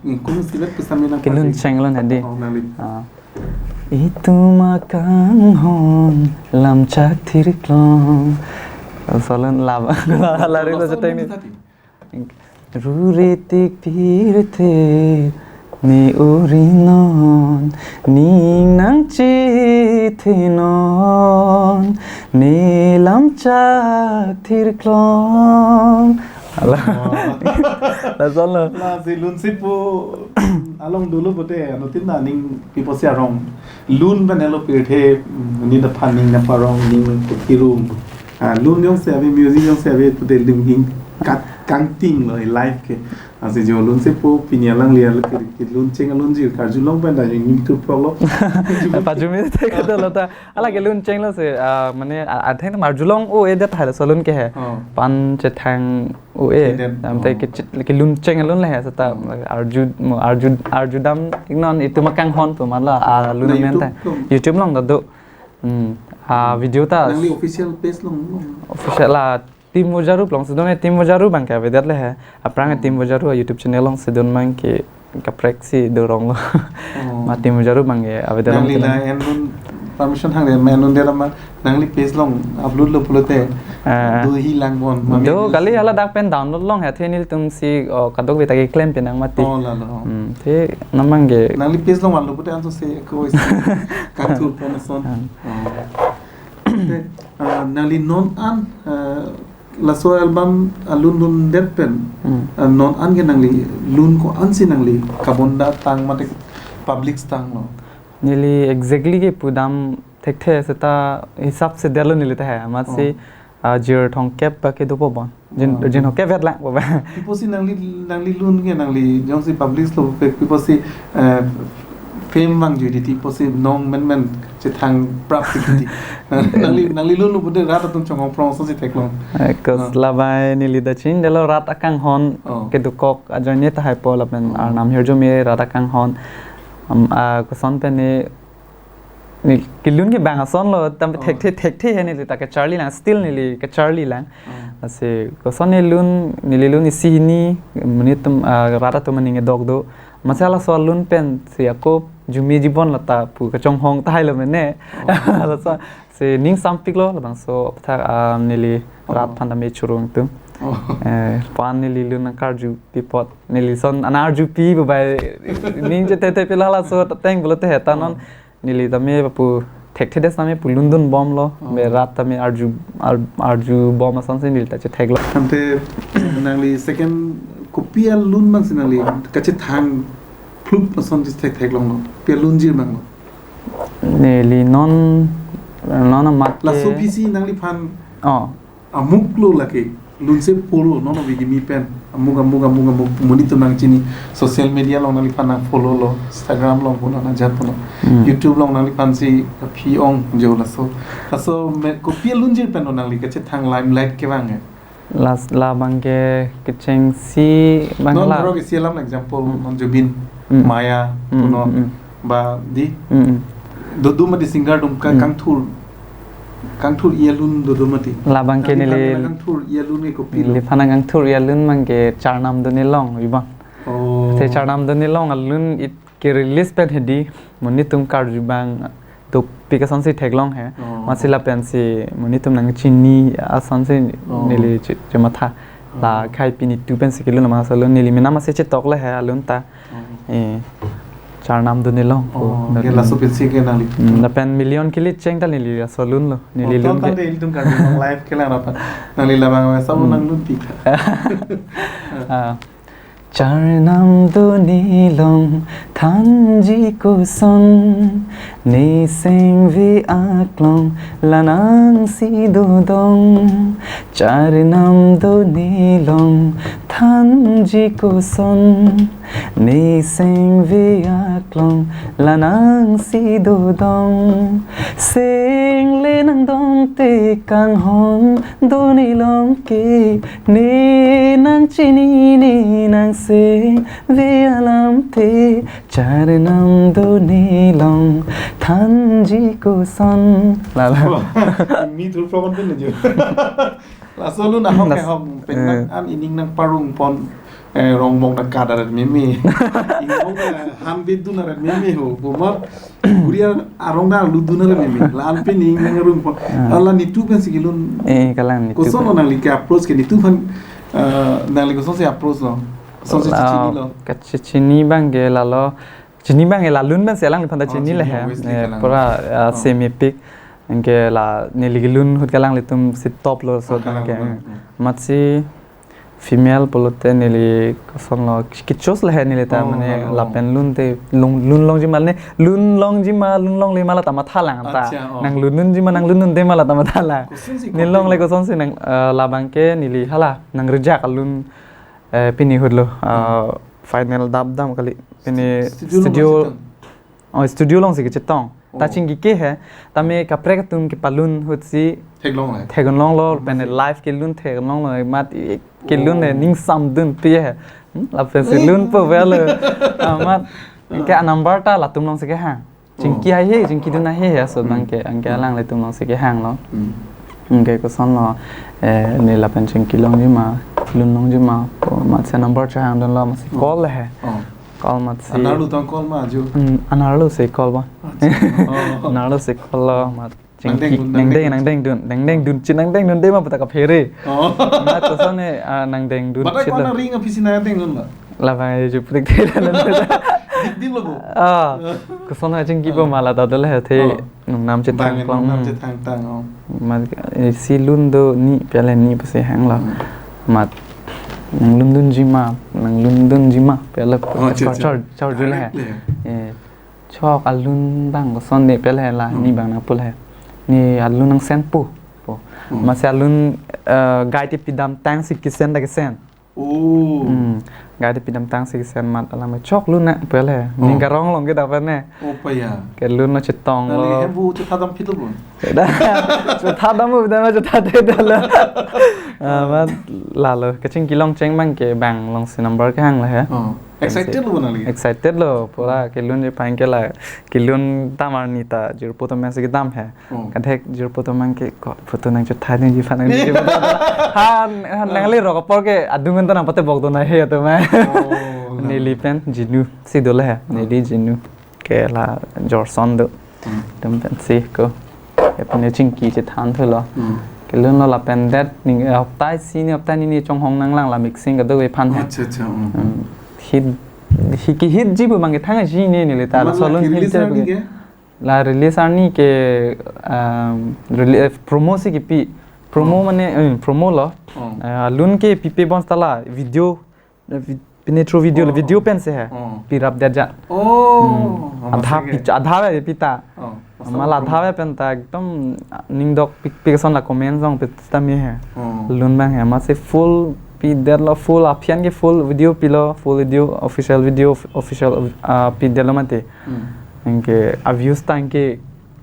ingkung silet pusitame nang Kelun pati. Cheng alun hadi. Oh, nangli. Ah. Itum akanghon lamchak thirklong. Laso alun lab-, lari lo Laso seteng ni. Alun tadi. Rure tik pirthe ne urinon, ning nangchethenon, ne lamchak thirklong. Hala. Oh. Laso lo. Lasi lunsepo along dolo pute, anuttin ta ning piposi arong. Lun pen helo pirthe, mm, ni da phan ning nangparong, ning nangpakirung. Ah, lun jongsi ave, music jongsi ave, pute ling ing kat kangting lo, life ke. Lasi jo lunsepo pini alangli alo ke, kelun cheng alunji karjulong pen ta jing YouTube vlog lo. Pajumi te kadolo ta. Hala kelun cheng lo si, ah, mane, ah, I think arjulong o-e det hai laso alun ke he. Oh. Pan chethang o-e. Odet. Dam te Oh. ke chit-, kelun cheng alun le he seta Hmm. arju, mo arju, arjudam iknon itum akanghon pu mala alun Na amen YouTube ta. Along. YouTube along ta do. Hmm. Ah, video ta Nangli official page along, along. Official la Team Vojarup along si do ne, Team Vojarup abang ke avedet le he. Aphrang Hmm. Team Vojarup a YouTube channel along si do abang ke kaprek si do rong lo. Oh. Ma Team Vojarup abang ke avedet Nangli along la ke. En lun permission hang de, ma en lun de la ma nangli page along upload lo pulote. Ah. Do hi lang bon, ma Do music. Kali hala dak pen download long he, the nelitum si, oh, kadokave ta keklem pen nang mati. Oh, lalo. Hmm, the namang ke. Nangli page along vanlo pute anso se ko is kangthur pon ason. Ah. Oh. Te, ah, nangli non an, ah, laso album alun lundet pen, Hmm. ah, non an ke nangli lun ko-an si nangli kabonda tang mate public tanglo? Neli exactly ke pudam thekthe seta hisap si detlo neli ta he. Amat si, Oh. ah, jir thomkep ba kedo po bon. Jin, Oh. Jin thomkep vet lang po ba. Piposi nangli, nangli lun ke nangli jongsi publish lo pe, piposi, eh, fame vangji di, piposi nong menmen chethang prap si di. Nangli, nangli lun lo pute rat atum chonghong prong ason si theklong. Eh, cause Ah. labang neli ta chinidetlo rat akanghon Oh. kedokok ajoine tahai po lapen Oh. Arnam hirjume rat akanghon. Am, ah, koson pen ne, ne kelun ke bang ason lo, tam Oh. thekthe, thekthe he neli ta kacharli lang, still neli kacharli lang. Oh. Lasi koson ne lun, neli lun isi hini, monit atum, ah, rat atum aning edok do. Masi halaso alun pen si ako jumi jibon lata pu kachonghong tahai lo mene. Oh. Laso si ning sampik lo, labangso aphuthak, ah, neli rat Oh. aphan tame churung tu. Oh. Eh, pan neli lun nangkarjupi apot. Neli son ana arjupi pu bai ning chethe the pila laso ateng pulote he ta non. Oh. Neli tame papu thekthedet tame pu lundun bomlo. Oh. Be rat tame arju, ar-, arju bom ason si neli ta chetheklo. Ante nangli second kopi alun abang si nangli kachethang phlup ason si thek theklonglo? Pi alunjir abang lo? Neli non, non amat ke Laso pisi nangliphan Oh. amuk lo lake, lunsepo lo, non avi kimi pen, amuk, amuk, amuk, amuk, monit atum nangchini, social media along nangliphan nangfollow lo, Instagram along punon, ajat punon, Hmm. YouTube along nangliphan si aphi ong jo laso. Laso me-, kopi alunjir pen lo nangli kachethang limelight kevang he? Las, labang ke kechengsi abang Non la. Dhorok isi alam example, Hmm. non Zubeen, Hmm. Maya, Hmm, punon, hmm. ba di. Hmm, hmm. Dodo mati singer atum ka Hmm. kangthur, kangthur-i alun dodo mati. Labang ke Nangli neli phan kangthur-i alun ke kopi lo? Neli phan kangthur-i alun abang ke Charnam Doni Long, iba. Oh. Te Charnam Doni Long alun it ke release pen hedi, monit atum karju abang dopik ason si theklong he. Oh. Masi lapen si monit atum nangchini ason si Oh. neli che-, chematha. La Oh. khai pini tu pen si kelun masa alun neli mena masi chetok le he alun ta. Oh. Eh, Charnam Doni Long ko. Oh, Doni. Ke laso pensi ke nangli. Hmm, lapen Million Kili Cheng ta neli laso alun lo. Neli Oh, lun ton ke. Tangte ilitum Karbi Anglong live kelang rapat. Nangli labang masa Hmm. nang lunpi kha. Ah. Charnam Doni Long thanji koson, ne sengve aklong la nangsi dodong. Charnam Doni Long thanji koson, Ne sengve aklong la nangsi dodong. Seng le nangdong te kanghon do ne long ke. Ne nangchini ne nangsengve alam te. Charinam do ne long thanji koson. Lala. Wah, mi thur program pun aja. Laso alun ahok Las- ahok pen eh. Nang an ining nangparung pon, eh, rong mong nang kadaret meme. Ingmong, eh, han bit dun aret meme ho. Boma Korea arong da lu dun aret meme. La an pen ining nangrung pon. Ah. Ala nitu pensi kelun. Eh, kalang nitu koson pen. Lo nangli ke approach ke nitu phan, eh, nangli kosonsi approach lo. Kosonsi la- chini lo. Kachechini abang ke lalo. Chini abang ke la alun pensi alangliphan ta oh, chini chini le he. Obviously, eh, kalang. Pura, ah, oh. Semi pick. Anke la neli kelun ahut kalanglitum si top lo so oh, kalang, kalang ke. Hmm. Amatsi female pulote neli koson lo kichos le he neli ta oh, mane oh. Lapen lun te lun, lun longji ma ne lun longji ma lun longle ma la ta mathalang ta. Acha, oh. Nanglun dunji ma nanglun dunde ma la ta mathalang. Kosonsi neli longle kosonsi nang, eh, labang ke neli hala nangrejak alun, eh, pini ahut lo, eh, hmm. Final dap dam kali. Pini studio studio lo masih Oh, studio alongsi kachetong. Ta oh. Chingki ke he, tame kaprek atum kepalun ahutsi theklong le. Theklong lo, pen live kelun theklong lo, amat i- kelun le oh. Ning samdun pi he. Hmm? Lapensi lun po velo. Amat ke a number ta latum alongsi kehang. Chingki oh. Hai he, chingki dun hai he, so hmm. Bang ke, anke hmm. Alanglitum alongsi kehang lo. Hmm. Anke koson lo, eh, ne lapen chingki longji ma, lun longji ma, po amatsi number chehang dun lo, amatsi oh. Call le he. Oh. Call amatsi. Anerlo tang call ma aju. Hmm, anerlo si call ba. Acha. Oh. Anerlo si call lo amat. Nangdeng chingki dun, nangdeng, nangdeng dun, nangdeng dun, chi nangdeng dunde ma puta kaphere. Oh. Amat koson ne, ah, nangdeng dun. Batai chit ko lo. Ana ring aphi si nangdeng dun ba? Labang ajo prik te la. Dik dik lo bo. Ah. Koson ha chingki po oh. Ma la ta dole he the. Oh. Nung nam chethang bang klong. Nung nam chethang tang oh. Ma, eh, si lun do ni pele ni pusi hang lo. Hmm. Amat nanglun dunji ma, nanglun dunji ma pele oh, chor chor chor jule he. Direct le. Eh, chok alun abang koson ne pele he la hmm. Ni abang nangpu le he. Ne alun nangsen po. Po. Hmm. Amatsi alun, eh, guide pidam tangsi kesen ta kesen. Oh. Hmm. Guide pidam tangsi kesen amat alam chok lun na pele. Oh. Ning karong along ke dapat ne. Oh, paya. Kelun lo chetong lo. Nangli hem bu chetha dam phit lo bo. Chetha dam bu dam chetha te dam lo. Ah, amat lalo. Kachingki longcheng abang ke bang alongsi number kehang le he. Oh. Excited lo nangli? Excited lo. Pura kelunji aphan ke la. Kelun ta arni ta jirpo atum si kedam he. Oh. Kadek jirpo atum ke ko photo nangchetha nangji aphan nangji aphan. Han, han nanglerok apor ke adung an ta nangpatebok dun hai he atum. Oh, neli pen Jinu si dole he. Oh. Neli Jinu ke la Jorson do. Hmm. Atum pensi ko. Ya pen chingki chethan thulo. Hmm. Kelun lo lapen det ning, eh, hapta isi ni hapta hini ni chonghong nanglang la mixing kadokave aphan he. Acha, acha, hmm. Hmm. Hit, hit kehitji pu abang ke thang ji ne neli ta. Amat la solun ki release hit arni ke? La release arni ke, um, rele-, eh, promo si kipi. Promo oh. Mane, eh, promo lo. Oh. Eh, alun ke pipe bonseta la video, eh, vi-, pine through video, oh. Video pen si he. Oh. Pirap detja. Oh. Hmm. Adha pi, adha pi ta. Oh. Amat la adha pen ta ekdom ning dok pik pik ason la comment jong pi ta me he. Oh. Alun abang he. Amatsi full pidet lo full aphian ke full video pilo, full video, official video, official, ah, pidet lo mati. Hmm. Anke a views ta anke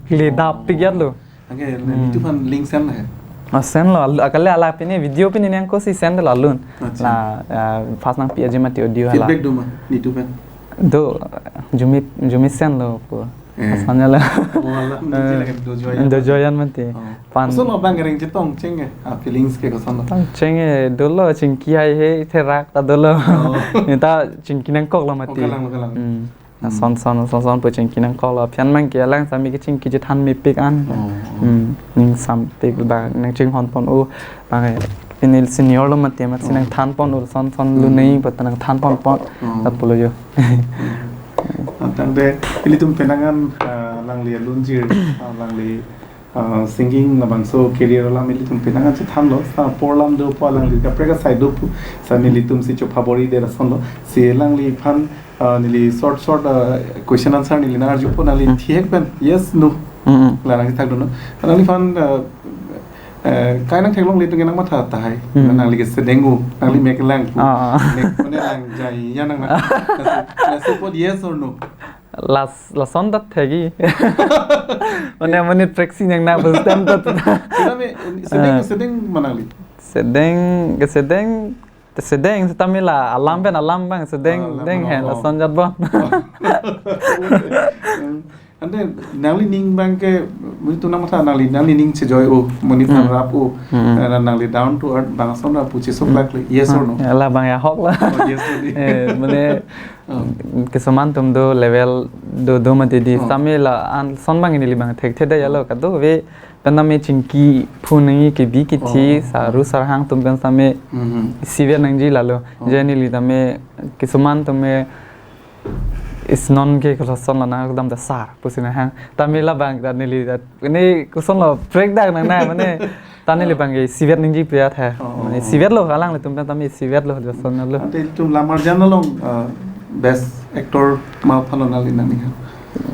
kledap oh. Pik lo. Anke hmm. Nitu aphan link send he. Ah, send lo, al-, akale ala pine video pine nangkosi send lo alun. Acha. La, ah, first nangpi aji mati audio hala. Feedback do ma, nitu pen? Do, jumi, jumi send lo po. Eh. Asanya lo. Oh, ala, eh, nitu lagi dojoyan. Dojoyan mati. Oh. Pan. Koson lo abang kering chetong cheng ke? Ah, feelings ke koson lo? Tong cheng ke, dolo chingki hai he, therak ta dolo. Oh. Ne ta chingki nangkok lo mati. Oh, kalang, kalang. Hmm. Hmm. Ason son, ason son pu chingki nangkok lo. Aphian abang ke alang sami ke chingki chethan mepik an. Oh, oh. Hmm. Ning sampik ba nangchinghon pon o. Bang ke pine senior lo mati amatsi oh. Nangthan pon o son son hmm. Lun nei puta nangthan pon pon. Oh. Tap pulo jo. Hmm. Tangte ilitum penang an, ah, alangli alunjir, ah, alangli ah, singing labangso career alam ilitum penang an chethan lo, sa apor alam dopo alangli kaprek asai dopo, sa nelitum si chophabor-i det ason lo, si alangliphan, ah, neli short short, ah, question answer neli nang-arjupo nangli hmm. Thihek pen, yes, no. Hmm, hmm. La nangthak dun non. Alangliphan, ah, Eh, kai nangtheklongle atum ke nangmatha tahai. Hmm. Nangli kesedeng o, nangli mek lang pu. Ah, ah. Mek mane lang jai ya nang nang. Lasi, lasi apot yes or no? Las, lason ta thekji. Mane, mane preksi nang na bus tem ta. Sitame, sedeng, Ah. sedeng ma nangli? Sedeng, kesedeng, sedeng sitame la alam pen alam abang sedeng, Ah, alam deng pen, he, oh. Lason jat bon. Hmm. Ante nangli ning abang ke, muni tu nangmatha nangli, nangli ning chejoi o, muni Hmm. than rap o, Hmm. eh, nangli down to earth abang ason rap o, chesok Hmm. lak le, yes or no? Ah, ya la abang ya ahok la. Oh, yes or no? Eh, mane, Oh. Kisuman atum do level do do mati di Oh. sitame la an son abang neli abang thekthe da ya lo Oh. kadokave pen tame chingki phun nangji kebi kithi Oh, oh, oh. saru sarhang atum pen tame Mhm. isivet nangji lalo. Oh. Je neli tame kisuman atum me is non ke kelason la nang ekdom dasar pusi nang hang. Tame la abang ta neli ta ini koson lo break dak nang na mane ta neli Oh. abang ke isivet nangji priya tha. Oh, oh, Mane oh. isivet lo alanglitum pen tame isivet lo lason lo. Ante itum lamar jan along, uh, best actor ma aphan lo nangli nangning ha?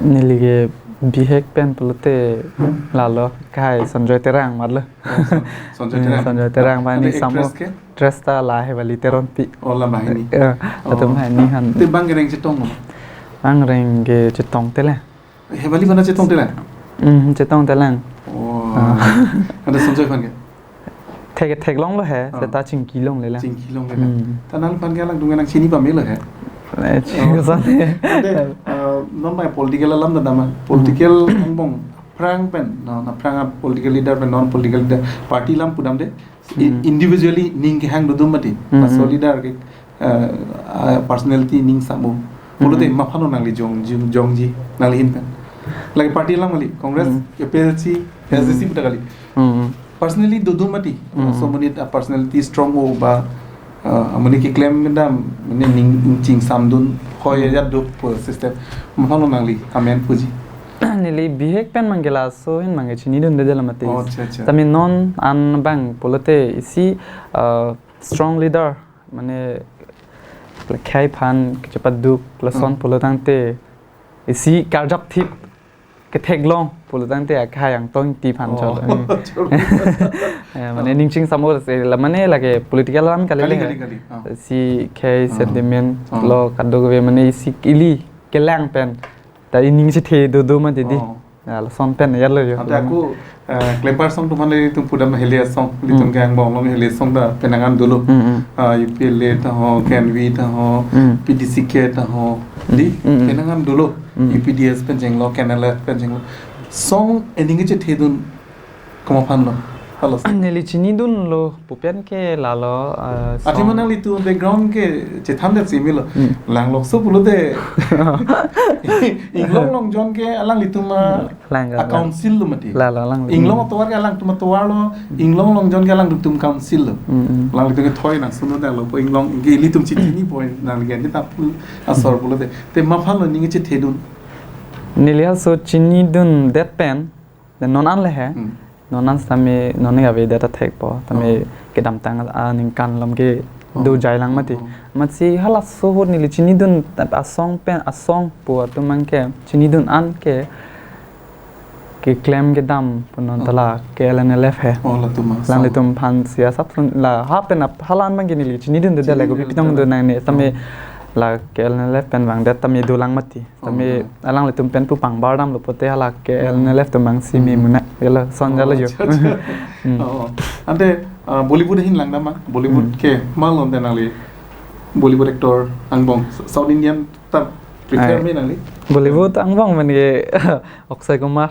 Neli ke bihek pen pulote Hmm. lalo kai Sanjoy Terang matlo. Oh, San-, Sanjoy Hmm, Terang. Sanjoy Terang Ah, abang ante ni samo actress ke? Actress ta la Hevali Teronpi. Oh, la banghini. Eh, Oh. atum banghini han. Te abang kereng chetong mo? Abang reng ke chetongte le. Hevali aphan chetongte le? Hmm, chetongte lang. Oh. Ah. Ante Sanjoy aphan ke? Thek, theklonglo he, Ah. seta chingkilongle lang. Chingkilongle lang. Hmm. Ta nangphan ke alangtum ke nangchini pamelo he? Eh, Oh. chingkilongle. Ante, uh, non abang political alam ta dam ma. Hmm. Political angbong aphrang pen, no, aphrang a political leader pen, non political leader, party alam pudamde, i-, Hmm. individually ning kehang dodun mati, Hmm, laso hmm. leader ke, eh, ah, personality ning samo. Pulote Hmm. ma aphan lo nangli jong, jong, jongji, nangli ahin pen. Lake party alam kali, Congress, Hmm. A P H L C, Hmm. A S D C puta kali. Hmm. Personally dodun mati, Hmm. so mane, ah, personality strong o ba, ah, mane keklem kedam, mane ning, ning chingsamdun, hoi Hmm. ya do po system. Ma aphan lo nangli, amen puji. Neli bihek pen abang ke laso ahin abang ke chinidunde de la mati. Oh, acha, acha. Tame non an abang pulote isi, uh, strong leader, mane khei aphan kechepaduk lason Hmm. pulo tangte isi karjap thip ketheklong pulo tangte akhai Angtong Ingti aphan Oh, chot. Hmm. chot. Eh, mane Oh. ning chingsamo se la mane lake political alam kali Kali, le. kali, kali. Oh. Isi khei Oh. sentiment Oh. lo kadokave mane isi ili kelang pen ta ining chethe dodo mati di. Oh. Ya, lason pen ya lo yo. Ante ako, eh, klemkar asong atum aphan le itum pudam heli asong, Hmm. itum ke angbong along heli asong ta penang an dolo. Hmm, hmm. Ah, U P L A ta ho, K N V ta ho, Hmm. P D C K ta ho. Hmm, Di, hmm, hmm. penang an dolo. Hmm. U P D S pen chenglo, K N L F pen chenglo. Asong ining kechethedun komat aphan lo? Halo. Neli chinidunlo pu pen ke lalo, eh, Athema asong nanglitum background ke chethan det si melo. Hmm. Langlokso pulote. Inglong Longjon ke alanglitum a, Lang, a lang. council lo mati. Lalo, alanglitum. Inglong atovar ke alangtum atovar lo, Inglong Longjon ke alangtum council lo. Hmm, hmm. Alanglitum ke thoi nangsun-o detlo pu Inglong ke ilitum chini point nangli ke anta pu asor pulote. Te ma aphan lo ning kechethedun? Neli halaso chinidundet pen, dan non an le he. Hmm. Non an sitame, non an ave det ta thekpo. Tame Oh. kedamtang aningkan along ke Oh. dojai lang mati. Oh. Amatsi halaso ahut neli chinidun asong pen asong pu atum abang ke chinidun an ke keklem kedam pu non Oh. ta la K L N L F he. Oh, latum asong. Alanglitum aphan si asap sun la ha pen ap-, hala an abang ke neli chinidunde de le ko Chinidun pi pitong ta. do nang ne tame Oh. la K L N L F pen vangdet tame dolang mati. Tame Oh. alanglitum pen pu pangbar damlo pote hala K L N L F atum abang si me Oh. muna. Ya lason jalo Oh, yo. acha, acha. Hmm. Oh, oh. Ante, ah, Bollywood ahin lang dam ma? Bollywood Hmm. ke ma lo ante nangli? Bollywood actor angbong, South Indian ta prefer Ai. me nangli? Bollywood angbong pen ke Akshay Kumar.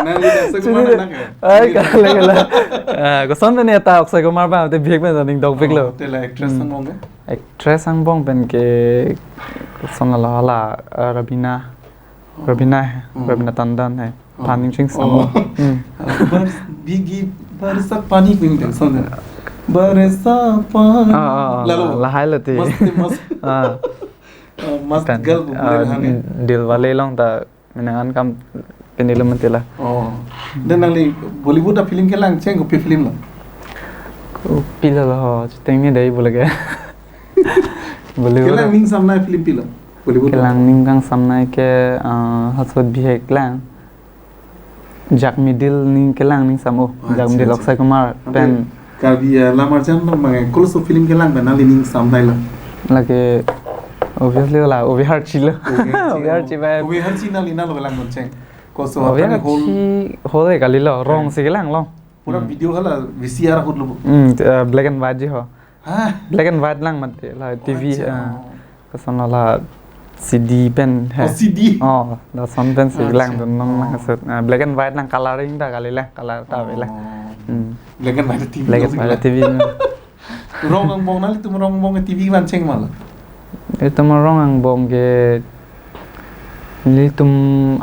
Nangli Akshay Kumar Chini nang ya? Ai, kala, kala. Ah, koson pen ya ta Akshay Kumar abang te bihek pen ning dok bihek lo. Oh, te la actress Hmm. angbong ke? Actress angbong pen ke koson la hala, eh, Raveena, Oh. Raveena he, Oh. Raveena Tandon he. Oh. Aphan ning chingsam. Oh. Hmm. Bar-, bigi barsa pani ning deng son. Barsa pani. Ah, ah, ah, Lalo. Lahai lo te. Mast, mast. Ah. Oh, mast Kan, girl bu ah, bule hane. Dilwale along ta mane an kam penilo mati la. Oh. Then nangli Bollywood a film kelang cheng kopi film lo? Kopi lo ho, chuteng ni dei bule ke. Bollywood. Kelang ning samnai film pilo? Bollywood. Kelang ning kangsamnai ke, ah, halaso bihek lang. Jak Middle ning kelang ning samo. Accha, Jak Middle accha. Akshay Kumar Ante pen. Karbi, eh, lam arjan lo mane koloso film kelang pen nangli ning sam nai lo? Lake obviously la Obe Harchi lo. Obe Harchi, Obe Harchi oh. Bai. Obe Harchi nangli nalo kelang non cheng. Koso Obe apani Harchi hall. Hall e kali lo, rong Eh. Si kelang lo. Pura Hmm. Video hala V C R ahut lo. Hmm, eh, black and white ji ho. Hah? Black and white lang mati la T V, Accha. Eh, koson la C D pen he. Oh, C D. Oh, lason pen si Accha. Lang dun nong nang Oh. Set. Eh, black and white lang coloring ta kali le, color ta ave le. Oh. Hmm. Black and white T V Black and nong white sila. T V. Rong angbong nangtum rong angbong T V van cheng ma lo? Itum rong angbong ke nelitum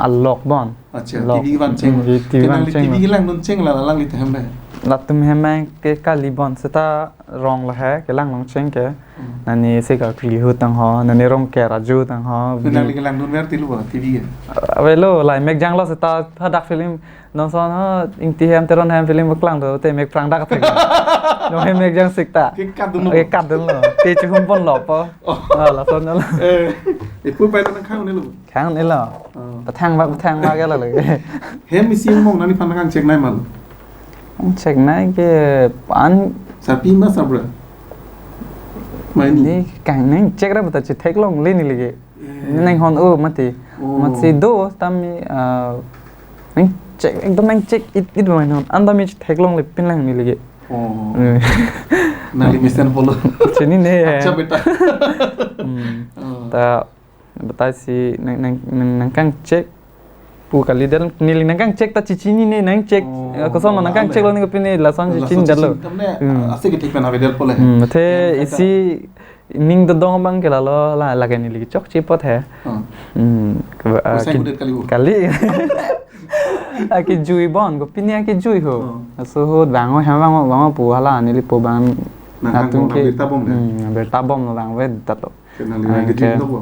alok bon. Accha, Lok. T V van cheng. Hmm, T V Ke van nangli cheng T V lo. Kelang dun cheng la, la nangli te hem bai. Latum hem bai ke kali bon seta rong lo he, kelang long cheng ke. Hmm. Nani se ka kli hu tang ho, nani rong ke raju tang ho. Ke nangli kelang dun ver tilu ba T V ke? Avelo, la mek jang lo seta hadak film. Non son ho, Ingti hem Teron hem film kelang do, te mek prang dak thek. Non hem mek jang sik ta. Ke cut dun lo. Ke cut dun lo. Te chihum pon lo po. Oh. Ah, lason lo. Eh, ipu pai lo nang khang ne lo. Khang ne lo. Oh. Pathang bak, pathang bak ya lo lagi. Hem isi mong nangli phan kang chek nai ma lo. Kang chek nai ke an Sarpi ma sabra. Mai ni. Ni kang nang chek ra bata chethek long le neli ke. Eh. Nang hon o mati. Oh. Mati do tami, ah, nang chek, ekdom nang chek it, it mai non. Anta mi chethek long le pin lang neli ke. Oh. Eh. Nangli mesen polo. Chinine. Accha beta. Hmm. Oh. Ta batai si nang, nang, nang, nang kang chek pu kali dan neli nang kang chek ta chechinine nang chek. Oh, eh, koson lo nang kang chek lo ale. Ni ke pini lason Lason chechin dalo. Chechin, tamne Hmm. Ase ke thik pen ave del pole. Hmm, mate Yang kata isi ning dodong abang ke lalo la lake neli chokche apot he. Hmm. Hmm, ke, ah, Kosa ki-, kudet kali bu. Kali. Ah, kejui bon, kopine kejui ho. Hmm. Aso ho bang ho, hem bang ho, bang ho pu hala neli po bang Nang kang atum bom, ke. Nang berta bom le. Hmm, nang berta bom lo bang ve dat lo. Ke nangli Ah, nang kejui ke. Lo bo.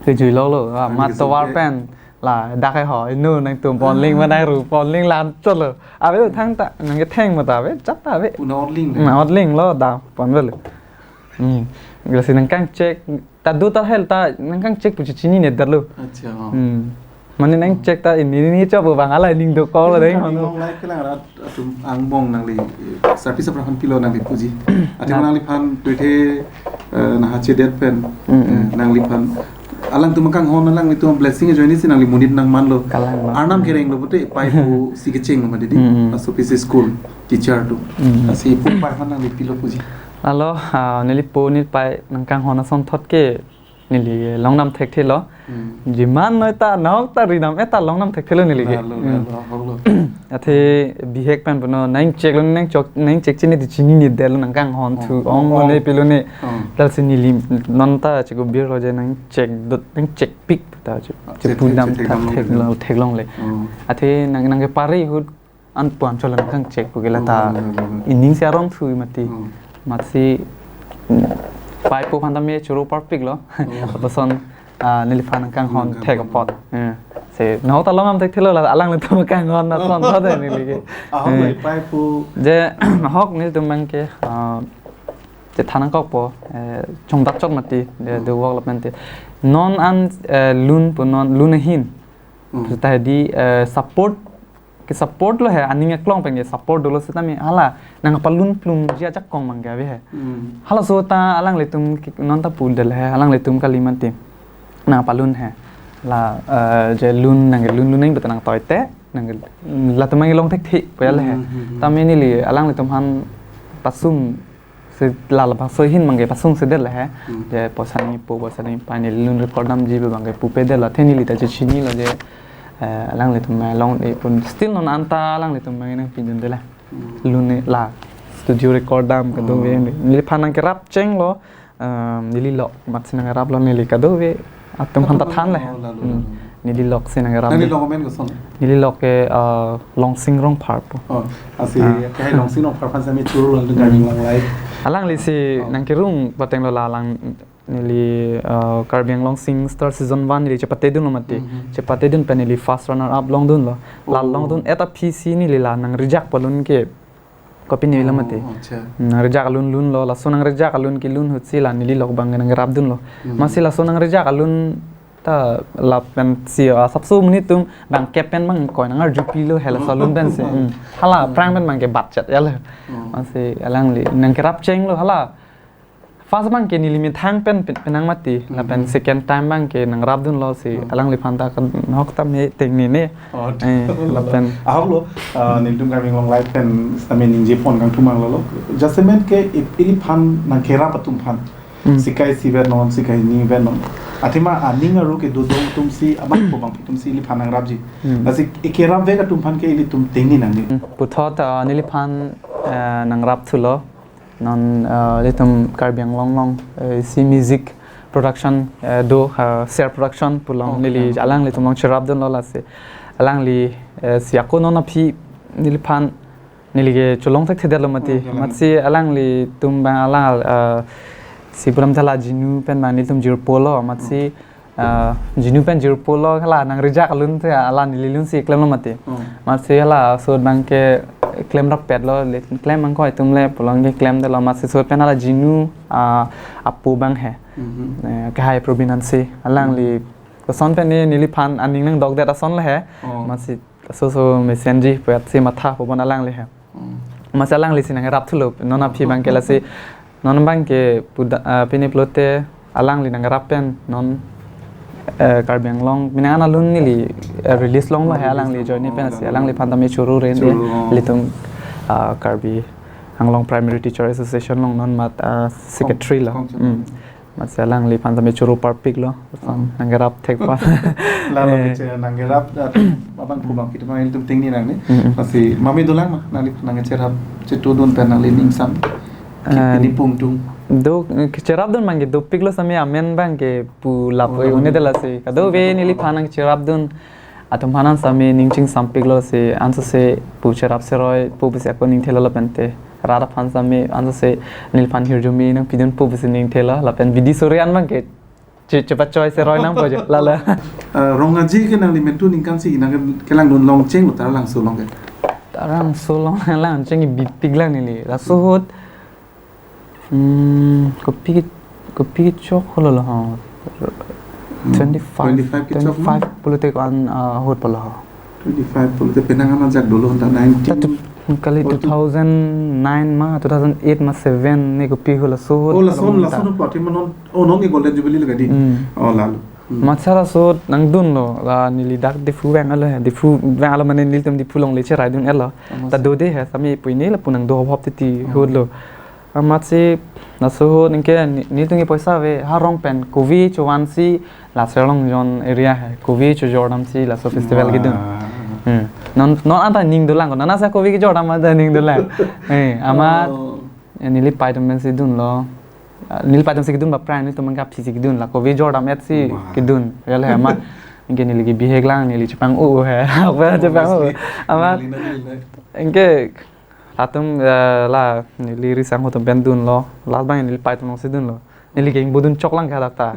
Kejui lo lo, ah, Nang mat kejui tovar ke. Pen. La, dak ke ho, inu nangtum ponling Ah. Ma nang ru, ponling lan chot lo. Ave thang ta, nang ketheng ma ta ave, chat ta ave. Puna orling le. Hmm, orling lo, da, pon lo. Hmm. Gasi nang kang chek, ta do ta hel ta, nang kang chek pu chechinine dat lo. Accha, oh. Hmm. Mane nang chek ta ini, ini chop bang ala ning do ko lo Nang dei kang manu. Nong lai kelang rat atum angbong nangli, eh, Sarpi sapra phan pilo nangli puji. Ati Nat- Nangliphan tuithe, eh, naha chedet pen, Mm, eh, mm. Nangliphan. Alangtum kanghon alanglitum blessing ajoine si nangli monit nangman lo. Kalang lo. Arnam kereng lo pute pai pu si kecheng lo mati di. Mm, mm. Aso P C school teacher atum. Mm, mm. Lasi ipu pai phan nangli pilo puji. Lalo, ah, neli po neli pai nang kanghon asonthot ke neli longnam thekthe lo. Hmm. Jiman noi ta nahok ta rinam eta longnam thekthe lo neli ke. Lalo, Hmm. Lalo, ahok lo. Athe bihek pen puno nang chek lo nang chok nang chek chini di chinine det lo nang kanghon Oh, thu oh, ong oh. Ne pilo ne. Oh. Lasi neli non ta cheko bir lo je nang chek dot nang chek pik ta che. Ah, Che chek, pu chek, dam chek, ta chek dam thek long lo, le. Thek long le. Oh. Athe nang nang kepari ahut an puan cholo nang kang chek pu ke la ta. Oh, oh, oh, oh. Ining si aron thui mati. Oh. Matsi, mm, pai po phan ta me choro parpik lo. Oh. Lapuson, ah, neliphan nang kanghon Nang thek kanghon. Apot. Eh. Se, nahok ta longnam thekthelo la, alanglitum kanghon na son tho de neli ke. Ahok Eh. Lo pai po. Je, ahok nelitum bang ke, ah, je than nangkokpo, eh, chongdak chot mati, de, Hmm. De work lapen te. Non an, eh, lun pu non, lun ahin. Hmm. Seta di, eh, support ke support lo he, aning aklong pen ke support dolo setame hala nang palun plum ji ajakong mang ke ave he. Hmm. Halaso ta alanglitum ke non ta pudel he, alanglitum kali mati. Nang palun he. La, eh, je lun nang lun lun nang betanang toite, nang latum nang long thekthek pu ya le he. Hmm, hmm, hmm. Tame neli alanglitum han pasung se la labangso ahin mang ke pasung sedet le he. Hmm. Je poisa nangpo, poisa nangpai neli lun record damji pu bang ke pupe det lo athe neli ta chechinilo je, eh, alanglitum nang long de pun still non anta alanglitum nang nangpidunde le. Hmm. Lun ne la studio record dam kadokave Hmm. Neliphan nang kerap cheng lo, um, neli lok matsi nang kerap lo neli kadokave atum han ta than le. Oh, lalo, Hmm. Lalo. Neli lok si nang kerap Nangli le. Lok amen koson? Neli lok ke, uh, Longsing Rongphar pu. Oh, lasi Ah. Ke Longsing Rongphar aphan sami churu lang Hmm. Karbi Anglong live. Alangli si Oh. Nang kerung pateng lo la alang neli, uh, Karbi Anglong Sing Star season one neli chepatedun lo mati. Hmm, hmm. Chepatedun pen neli first runner up longdun lo. La Oh. Longdun eta P C neli la nang rejak palun ke Kopine ilo mati. Oh, acha. Hmm, rejak alun lun lo, laso nang rejak alun kelun ahut si la neli lok bang nang rapdun lo. Hmm. Matsi laso nang rejak alun Ta lapen si asapso monit atum bang kep pen bang koi nang arju pilo hela salon pen si. Hmm. Hala aphrang pen bang ke budget ya le. Hmm. Masi alangli nang kerap chenglo hala. First bang ke neli methang pen pen- penang mati. Hmm. Lapen second time bang ke nang rapdunlo si. Hmm. Alangliphan ta kan hok ta me teng ni ne. Oh, eh, lapen ahok lo, ah, nelitum Karbi Anglong Live pen sami ningje pon kangthumang lo lo. Jasemet ke ip- iliphan nang kerap atum aphan. Hmm. Sikai si vet non, sikai ni vet non. Athema aning aru kedo dong atum si abang ko bang atum si iliphan nang rapji. Hmm. Lasi ekerap vek atum aphan ke ilitum teng ni nang ni. Hmm. Puthot, ah, neliphan, eh, nang rap thulo. Non, eh, ilitum Karbi Anglong along, eh, si music production, eh, do, eh, Ser Production pu along. Okay. Neli alanglitum along cherapdunlo lasi. Alangli, eh, si ako non aphi neliphan neli ke cholong thekthedetlo mati. Hmm, hmm. Matsi alanglitum bang ala, ah, si pulam thala jinu pen bang nelitum jirpo lo. Matsi, ah, jinu pen jirpo lo hala nang reject alun te ala neli lun si klemlo mati. Hmm. Matsi hala sot bang ke klem rapetlo le, klem angkoi atum le pulang ke klemdetlo. Matsi sot pen hala jinu, ah, apo bang he. Hmm. Eh, kehai Probin Hanse alangli koson pen ne neliphan aning nangdokdet ason le he. Oh. Matsi so so mesenji puat si matha pobon alangli he. Hmm. Masi alangli si nang rap thulo, non aphi bang ke lasi, non bang ke puda, ah, pini pulote alangli nang rap pen, non, eh, Karbi Anglong, mina ana lun neli, eh, release longlo he alangli join pen si, alangliphan tame churu re ne, churu, oh. Ilitum, ah, Karbi Anglong Primary Teacher Association along non mat, ah, secretary lo. Kong-, kong-, hmm. Masi alangliphan tame churu parpiklo. Hmm. Nang kerap thek pa. Lalo, eh, keche nang kerap, ah, abang ko bang atum aphan ilitum teng ni nang ni. Hmm. Masi mami dolang ma, nangli nang cherap, chetudun pen nangli ningsam. Ki-, ah, pini pung tung. Do, cherapdun bang ke dopiklo sami amen bang ke pu lap. Oh, oi, lap. Une de lasi. Kadokave neliphan nang cherapdun atum aphan sami ning chingsampiklo si ansose pu cherap seroi pu pusi ako ning thelo lapen te. Rat aphan sami ansose neliphan hirjume nangpidun pu pusi ning thelo lapen bidi sore an bang ke che-, chepachoi seroi nangpo je. Lalo. Eh, Rong Aje ke nangli mentu ningkan si nang kelangdun longcheng lo Taralangso along ke? Taralangso along lang cheng bipik lang neli. Laso ahut Hmm, kopi, kopi kechok holo lo, ha. Hmm. Twenty-five, twenty-five kechok, twenty-five no? Pulote ko-an, ah, ahut pulo, ha. Twenty-five pulote penang ana jak dolo ta nineteen. Ta tu, kali or two thousand nine ma, two thousand eight ma, seven ne kopi holo so. Oh, lason, along ta. Lason pati ma non, oh, non ni Golden Jubilee lagi di. Hmm. Oh, lalo. Hmm. Matsi laso ahut nangdunlo, la neli dak Diphu vang alo he, Diphu vang alo mane nelitum Diphu longle cheraidun-etlo. Oh, ta masi. Do de he, sami pui ne lapu nangdo hop hop titi. Oh. Ahut lo. Amatsi laso ahut ningke ni, nelitum ke poisa ave, ha rong pen kove chovan si la Sirlongjon area he, kove chojordam si laso festival kedun. Wah. Hmm. Non, non anta ning dolang ko, non asa kove kejordam anta ning dolang. Eh, amat, oh, eh, neli pai atum pen si dunlo. Ah, neli pai atum si kedun ba pran nelitum ke aphi si kedun la kove jordam-et si. Wah. Kedun. Real he amat. Ningke neli ke bihek lang, neli chepang-o he. Apa chepang-o? Obviously. Amat. Neli na neli na. Ningke atum, eh, la, neli risang atum pen dunlo. Last bang neli pai atum along si dunlo. Neli ke ingbudun choklang ke hadak ta.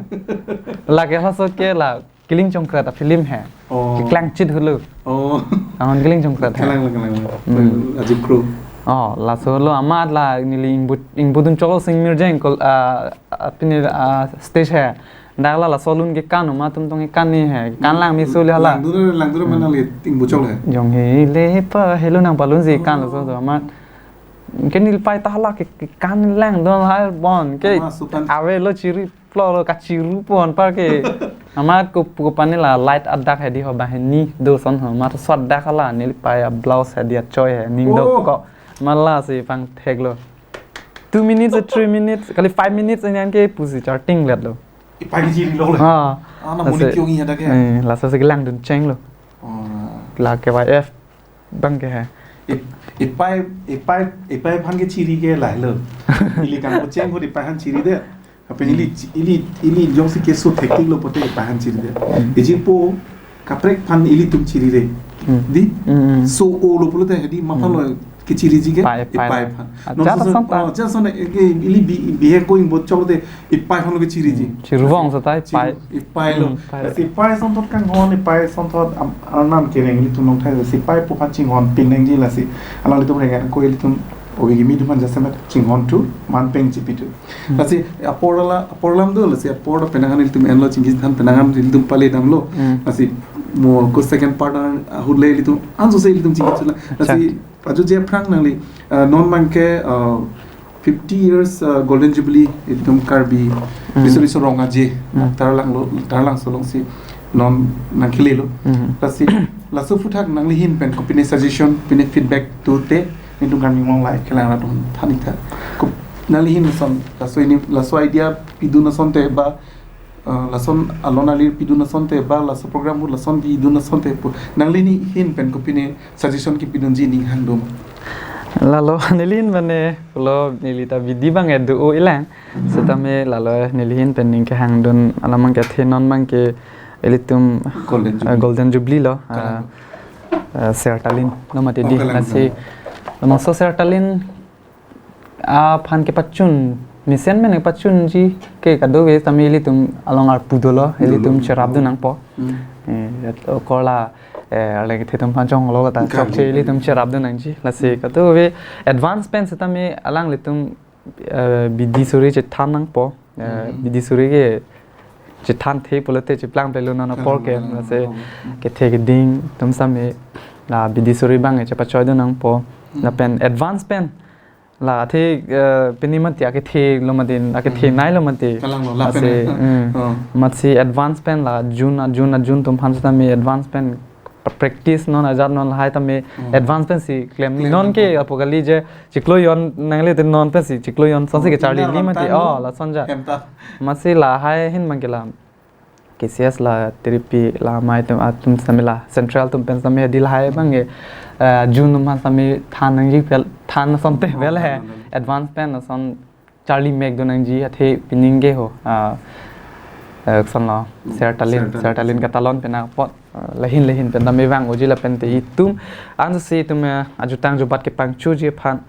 La ke laso ke la Killing Jongkret a-film he. Oh. Keklang chit hulu. Oh. Angon Killing Jongkret he. Kelang, kelang, kelang. Hmm. Ajib Kro. Oh, laso lo amat la neli ingbu-, ingbudun choklo sing mirjeng kol, ah, ah, pini, ah, stage he. Dak la laso alun ke kan ma atum tong ke kan ni he. Kan lang mi suli hala. Langdura, langdura. Hmm. Mana le ingbu chok he. Jong he le pa helo nang palun si kan laso do amat. Ke neli pai ta hala ke, ke kan lang do ha bon ke. Ama sutan. Ave lo chiri plo lo kachiru pon par ke. Amat ko, ko pani la light adak he di ho banghini do son ho. Amat sot dak hala neli pai a-blouse he di achoi he ning do. Oh. Ko mala si pangthek lo. Two minutes or three minutes, kali five minutes ini an ke pusi charting let lo. Ipai ke chiri lo le. Ha. Ana muni. Laso, kyung iya dak ke. Eh, laso si langdun chenglo. Oh. La K Y F bang ke he. Ip-, ipai, ipai, ipai aphan ke chiri ke lahelo. Ili kangpu cheng ahut ipai aphan chiri det. Apen ili, hmm, chi-, ili, ili jongsi keso thektik lo pote ipai aphan chiri det. Hmm. Iji po kaprek aphan ilitum chiri re. Hmm. Di? Hmm, hmm. So-o lo pulote hedi ma aphan lo, hmm, kechiriji ke? Pai, pai. Ipai aphan. Acha. Non so, ta son ta. Oh, acha son, eh, ke ili bi-, bihek ko ingbo chok te ipai aphan lo kechiriji. Hmm. Chiruvong sa ta ipai. Chiru-, ipai lo. Hmm, pai. Lasi ipai asonthot kanghon, ipai asonthot am-, arnam kereng ilitum along thai, lasi ipai pu aphan chinghon pin nangji lasi. Alanglitum reng ko ilitum Obi kimi atum aphan jasemet chinghon thu, man peng chipi thu. Hmm. Lasi apor la, apor alam do, lasi apor la penang an ilitum enlo, chingki than penang an ilitum pale damlo. Hmm. Lasi mo ko second part an ahut le ilitum anso se ilitum chingki chula. Lasi Exact. Ajo je aphrang nangli, uh, non abangke, uh, fifty years, uh, Golden Jubilee ilitum Karbi Hmm. Riso Riso Rong Aje, Hmm. Taralangso, Taralangso alongsi non nangkele lo. Hmm. Lasi, laso aphuthak nangli ahin pen kopine suggestion, pine feedback do te, nelitum Karbi Anglong Live kelang arat atum than ik tha. Ko nangli ahin lason, laso ini, laso idea pidun asonte ba, uh, lason alon alir pidun asonte ba, laso program ahut lason pidun asonte pu. Nangli ahin pen kopine suggestion kipidunji ning hang do ma? Lalo neli ahin mane pulo neli ta bidi abang edu o ilang. Setame lalo neli ahin pen ning kehangdun alam abangke athe non abangke ilitum, Golden eh, Jubilee. Golden Jubilee lo. Kalang. Ah, eh, Ser Talin lo mati Oh, di. Kalang, Lasi kalang. Labangso Ser Talin aphan kepachun, mesen mene pachunji ke kadokave tame ilitum along arpu dolo, Dolo. ilitum cherapdun nangpo. Hmm. Eh, yat-, okorla, eh, arleng kethe atum aphan chonglo kata, Kali. chokche ilitum cherapdun nangji. Lasi kadokave advance pen setame alanglitum, eh, bidi suri chethan nangpo. Eh, Hmm. bidi suri ke chethanthe pulote cheplang pelo non Kalang, apor ke, kalang, lasi kalang. kethe keding atum same la bidi suri abang chepachoidun nangpo. Hmm. Lapen advance pen la athe, eh, pini mati akethe lo mati, akethe Hmm. nai lo mati. Kalang lo, lapen Lasi, eh. hmm. Oh. Amatsi advance pen la June, a June, a June atum aphan setame advance pen practice non ajat non lahai tame Hmm. advance pensi klem Klem non ke nangpo. apo kali je chiklo jon nangle te non pensi chiklo jon sonsi Oh, kecharli ina li mati. ramtan Oh, lo. lason ja. Hem ta. Amatsi lahai ahin abangke la K C S la tiripi la amei atum, atum same la central atum pen same di lahai abangke, eh, June atum aphan same than nangji vel, than asonte Oh, vel he. than, than. Advance pen ason charli mekdun nangji athe pining ke ho. Ah, eh, son lo, Hmm, Ser Talin, Ser Talin. Ser Talin katalon pen apot, ah, lahin lahin pen tame vang-oji lapen te itum, ansi itum, eh, ajutang jubat kepangchuji aphan,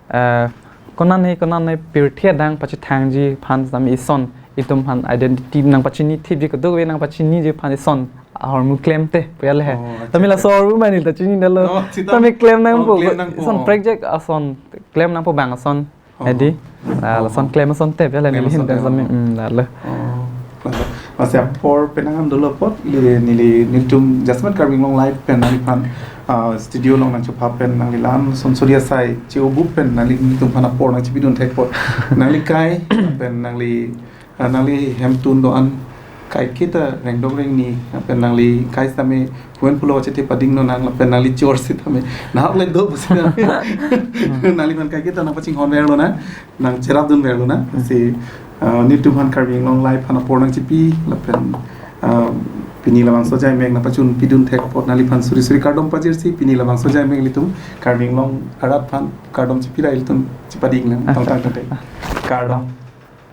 eh, konane, konane pirthe adang pachethangji aphan tame ison, itum aphan identity nangpachini thipji kadokave nangpachiniji aphan ison ahormu klemte, pu ya le he. Oh, acha, Tame acha. laso ahormu mane ta chinidetlo. Oh, sita. Tame klem nangpo. Oh, klem nangpo. Ison project ason, klem nangpo bang ason. Oh. Edi, ah, Oh, lason oh. klem asonte, pu ya le Klem neli ahin asonte, pen same, oh. hmm, lalo. Oh, lalo. Masi apor penang an dolo apot, neli, neli, nelitum jasemet Karbi Anglong Live pen nangliphan, ah, studio along nangchepha pen nangli la-an son suri asai, che-o bup pen nangli nelitum aphan apor nangchepidun thek apot. Nangli kai, pen nangli, ah, nangli hemtun do-an kaiketa rengdok rengni, pen nangli kai sitame pu-en pulo chethe pading non nang, pen nangli chor sitame. Nahok le do sitame. Nangliphan kaiketa nangpachinghon verlo na, nangcherapdun verlo na. Hmm. Si, ah, nelitum aphan Karbi Anglong Live aphan apor nangchipi, lapen, ah, pini labangso ajaimek nangpachunpidun thek apot nangliphan suri suri kardom pajirsi, pini labangso ajaimek ilitum Karbi Anglong arat aphan kardom chipi ra ilitum chepading lang, Acha. tangtang tangtang. Kardom.